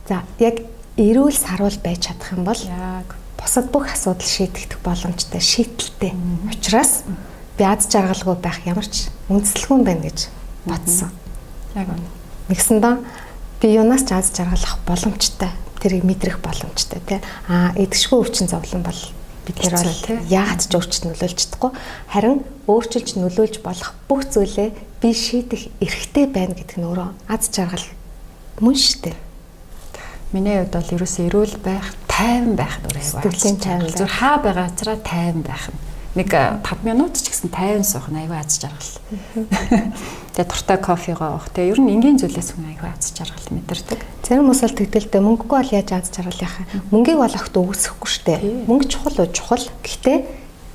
за яг эрүүл саруул байж чадах юм бол яг бусад бүх асуудал шийдэгдэх боломжтой, шийтэлтэй. Учираас би аз жаргалгүй байх ямар ч үндсэлгүй юм байна гэж бодсон. Яг үнэ. Нэгсэндээ би юунаас ч аз жаргал авах боломжтой. Тэрийг мэдрэх боломжтой тий. Аа идэвхгүй өвчин зовлон бол бид нэр бол яагаад ч өөрчлөлт нөлөөлж чадахгүй. Харин өөрчилж нөлөөлж болох бүх зүйлээ би шийдэх эрхтэй байна гэдэг нь өөрөө аз жаргал мөн шүү дээ. Миний хувьд бол ерөөсөө эрүүл байх, тайван байх нь өөрөө сэтгэлийн тайван. Зүгээр хаа байгаа газараа тайван байх нь. Нэг 5 минут ч гэсэн тайван суух нь аягүй аз жаргал. Тэгээ дуртай кофегоо уух. Тэгээ ер нь энгийн зүйлээс хүн аягүй аз жаргал мэдэрдэг. Зарим хүмүүс бол тэгдэлтэй мөнгөгүй бол яаж аз жаргал яах вэ? Мөнгийг бол огт өгсөхгүй штэ. Мөнгө чухал уу? Чухал. Гэхдээ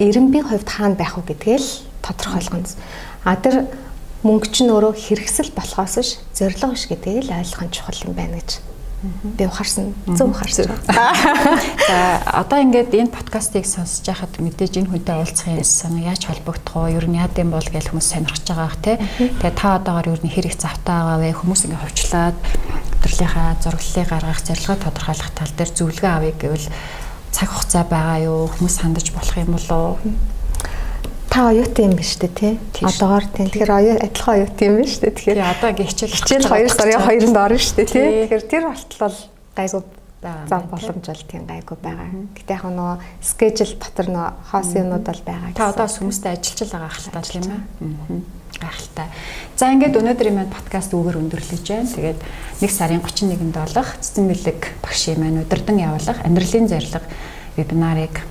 эренбийн хувьд хаана байх вэ гэдгээ л тодорхойлгоно. А тэр мөнгө чинь өөрөө хэрэгсэл болохоос биш зорилго биш гэдгийг л ойлгох нь чухал юм байна гэж би ухаарсан. Зөв ухаарсан. За одоо ингээд энэ подкастыг сонсож байхад мэдээж энэ хүнтэй уулзах юмсан яаж холбогдох вэ? Ер нь яад юм бол гэж хүмүүс сонирхож байгаа бах тий. Тэгээ та одоогоор ер нь хэр их завтай байгаа вэ? Хүмүүс ингээд ховчлаад амьдралынхаа зураглалыг гаргах, зорилгоо тодорхойлох тал дээр зөвлөгөө авъя гэвэл цаг хугацаа байгаа юу? Хүмүүс хандаж болох юм болов уу? Та оюутан юм биш үү тий? Одоогоор тий. Тэгэхээр адилхан оюутан юм биш үү? Тэгэхээр одоо ингээ хичээл 2 сарын 2-нд орно шүү дээ тий. Тэгэхээр тэр болтол бол гайгүй зам боломж бол тийм гайгүй байгаа. Гэтэ яг нөгөө schedule дотор нөгөө хоосон юмнууд бол байгаа. Та одоо бас хүмүүстэй ажиллаж л байгаа хэл та тийм ээ. Гайхалтай. За ингээд өнөөдрийн маань подкаст үүгээр өндөрлөж байна. Тэгээд 1 сарын 31-нд болох Цэцэн бэлэг багшийн маань удирдан явуулах амьдралын зорилго вебинарыг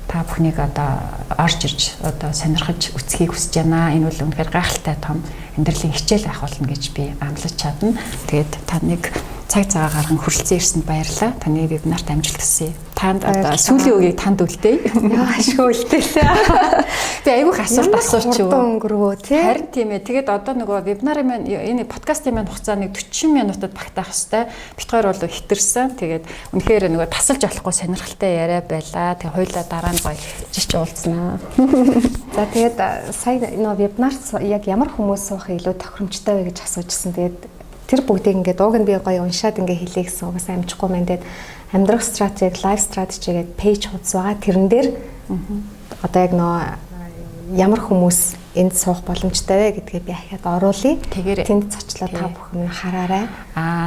та бүхнийг одоо орж ирж одоо сонирхож үзхийг хүсэж байна. Энэ бол үнэхээр гайхалтай том амьдралын хичээл авах болно гэж би амлаж чадна. Тэгээд таныг цаг цагаа гарган хүрэлцэн ирсэнд баярлалаа. Таны вебинарт амжилт хүсье. Танд одоо сүүлийн үгийг танд үлдээе. Яа, ашгүй үлдээлээ. Би айгүйх асуулт асууч юу. Өнгөрвөө тий. Харин тийм ээ. Тэгээд одоо нөгөө вебинарын маань энэ подкастын маань хугацаа нэг 40 минутад багтаах хэвээр. Бит хоёр бол хитэрсэн. Тэгээд үнэхээр нөгөө тасалж болохгүй сонирхолтой яриа байлаа. Тэгээд хоёлаа дараа нь гоё жич уулзнаа. За тэгээд сая нөгөө вебинарт яг ямар хүмүүс суух илүү тохиромжтой вэ гэж асуужсэн. Тэгээд тэр бүгдийг ингээд уг нь би гоё уншаад ингээ хэлье гэсэн угсаа амжихгүй мэн. Тэгээд амьдрах стратеги, life strategy гэдэг пэйж хуудас байгаа. Тэрэн дээр одоо яг нөгөө Ямар хүмүүс энд суух боломжтой вэ гэдгээ би ахиад оруулъя. Тэгээрэй. Тэнд цочлоо та бүхэн хараарай.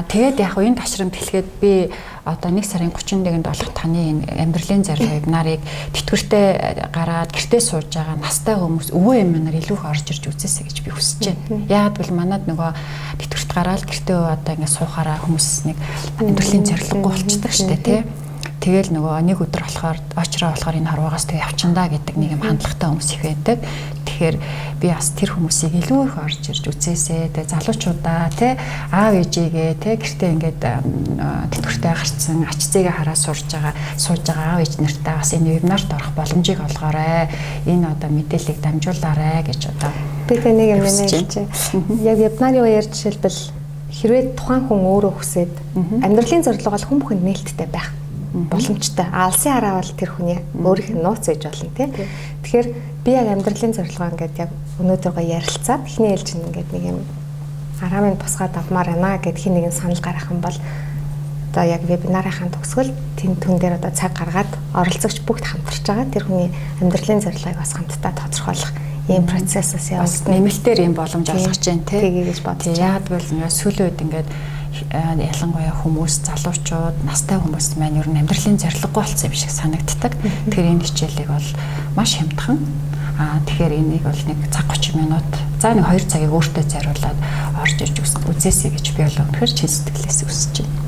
Тэгээд яг энэ ташрамт хэлэхэд би одоо 1 сарын 31-нд болох таны энэ амьдралын зорилго вебинарыг тэтгэвртэй гараад гэртээ сууж байгаа настай хүмүүс өвөө эмээнээр илүү их орж ирж үзээсэй гэж би хүсэж байна. Яагаад гэвэл манад нөгөө тэтгэврт гараад гэртээ одоо ингэ суухаараа хүмүүс нэг амьдралын зорилгогүй болчдөг штэ тий. Тэгэл нөгөө нэг өдөр болохоор очроо болохоор энэ хорвоогоос тэг явчандаа гэдэг нэг юм хандлагатай хүмүүс их байдаг. Тэгэхээр би бас тэр хүмүүсийг илүү их орж ирж үзээсэй. Тэг залуучуудаа тий аав ээжигээ тий гэртээ ингээд тэтгэвртэй гарцсан ач зээгээ хараа сурж байгаа сууж байгаа аав ээж нартаа бас энэ вебинарт орох боломжийг олгоорой. Энэ одоо мэдээллийг дамжуулаарай гэж одоо би тэ нэг юм хэлж. Яг вебинарын үеэр жишээлбэл хэрвээ тухайн хүн өөрөө хүсээд амьдралын зорилго бол хүн бүхэнд нээлттэй байх боломжтой. Алсын хараа бол тэр хүний өөрийнх нь нууц ээж болно тий. Тэгэхээр би яг амьдралын зорилгоо ингээд яг өнөөдрөө ярилцаад эхний ээлжинд ингээд нэг юм араамын босгаад авмаар байна гэд хин нэгэн санал гаргах юм бол одоо яг вебинарынхаа төгсгөл тэн түн дээр одоо цаг гаргаад оролцогч бүгд хамтарч байгаа. Тэр хүний амьдралын зорилгыг бас хамтдаа тодорхойлох ийм процессээс явагдана. Нэмэлтээр ийм боломж олгож байна тий. Тгий гэж бодож. Яагаад гэвэл ингээд сүүлийн үед ингээд ялангуяа хүмүүс, залуучууд, настай хүмүүс маань ер нь амьдралын зорилгогүй болсон юм шиг санагддаг. Тэгэхээр энэ хичээлийг бол маш хямдхан. Тэгэхээр энийг бол нэг цаг 30 минут, за нэг 2 цагийг өөртөө зориулаад орж ирж үзээсэй гэж би бол үнэхээр чин сэтгэлээс хүсэж байна.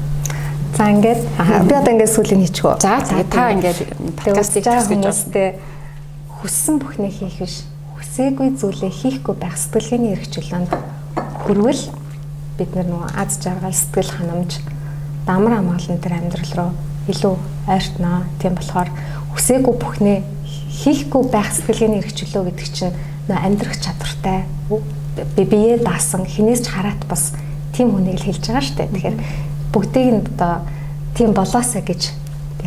За ингээд би одоо ингээд сүүлийн хийчихв. За тэгээ та ингээд подкастыг байгаа хүмүүстэй хүссэн бүхнээ хийх биш, хүсээгүй зүйлээ хийхгүй байх сэтгэлгээний эрх чөлөөнд хүрвэл бид нөгөө аз жаргал, сэтгэл ханамж, дамар хамгаалан тэр амьдрал руу илүү ойртноо. Тийм болохоор хүсээгүй бүхнээ хийхгүй байх сэтгэлгээний эрх чөлөө гэдэг чинь нөө амьдрах чадвартай, бие даасан, хинээс ч хараат бас тийм хүнийг л хэлж байгаа шүү дээ. Тэгэхээр бүгдийг нь одоо тийм болоосаа гэж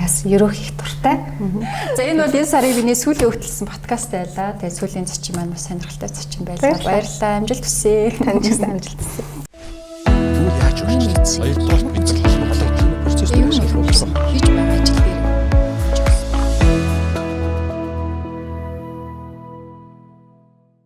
яс ерөөх их дуртай. За энэ бол энэ сарын миний сүүлийн хөтөлсөн подкаст байлаа. Тэгээ сүүлийн зочин маань бас сонирхолтой зочин байлаа. Баярлалаа. Амжилт хүсье. Танд ч гэсэн амжилт хүсье. Яаж өөрчлөлт? Хоёрдугаар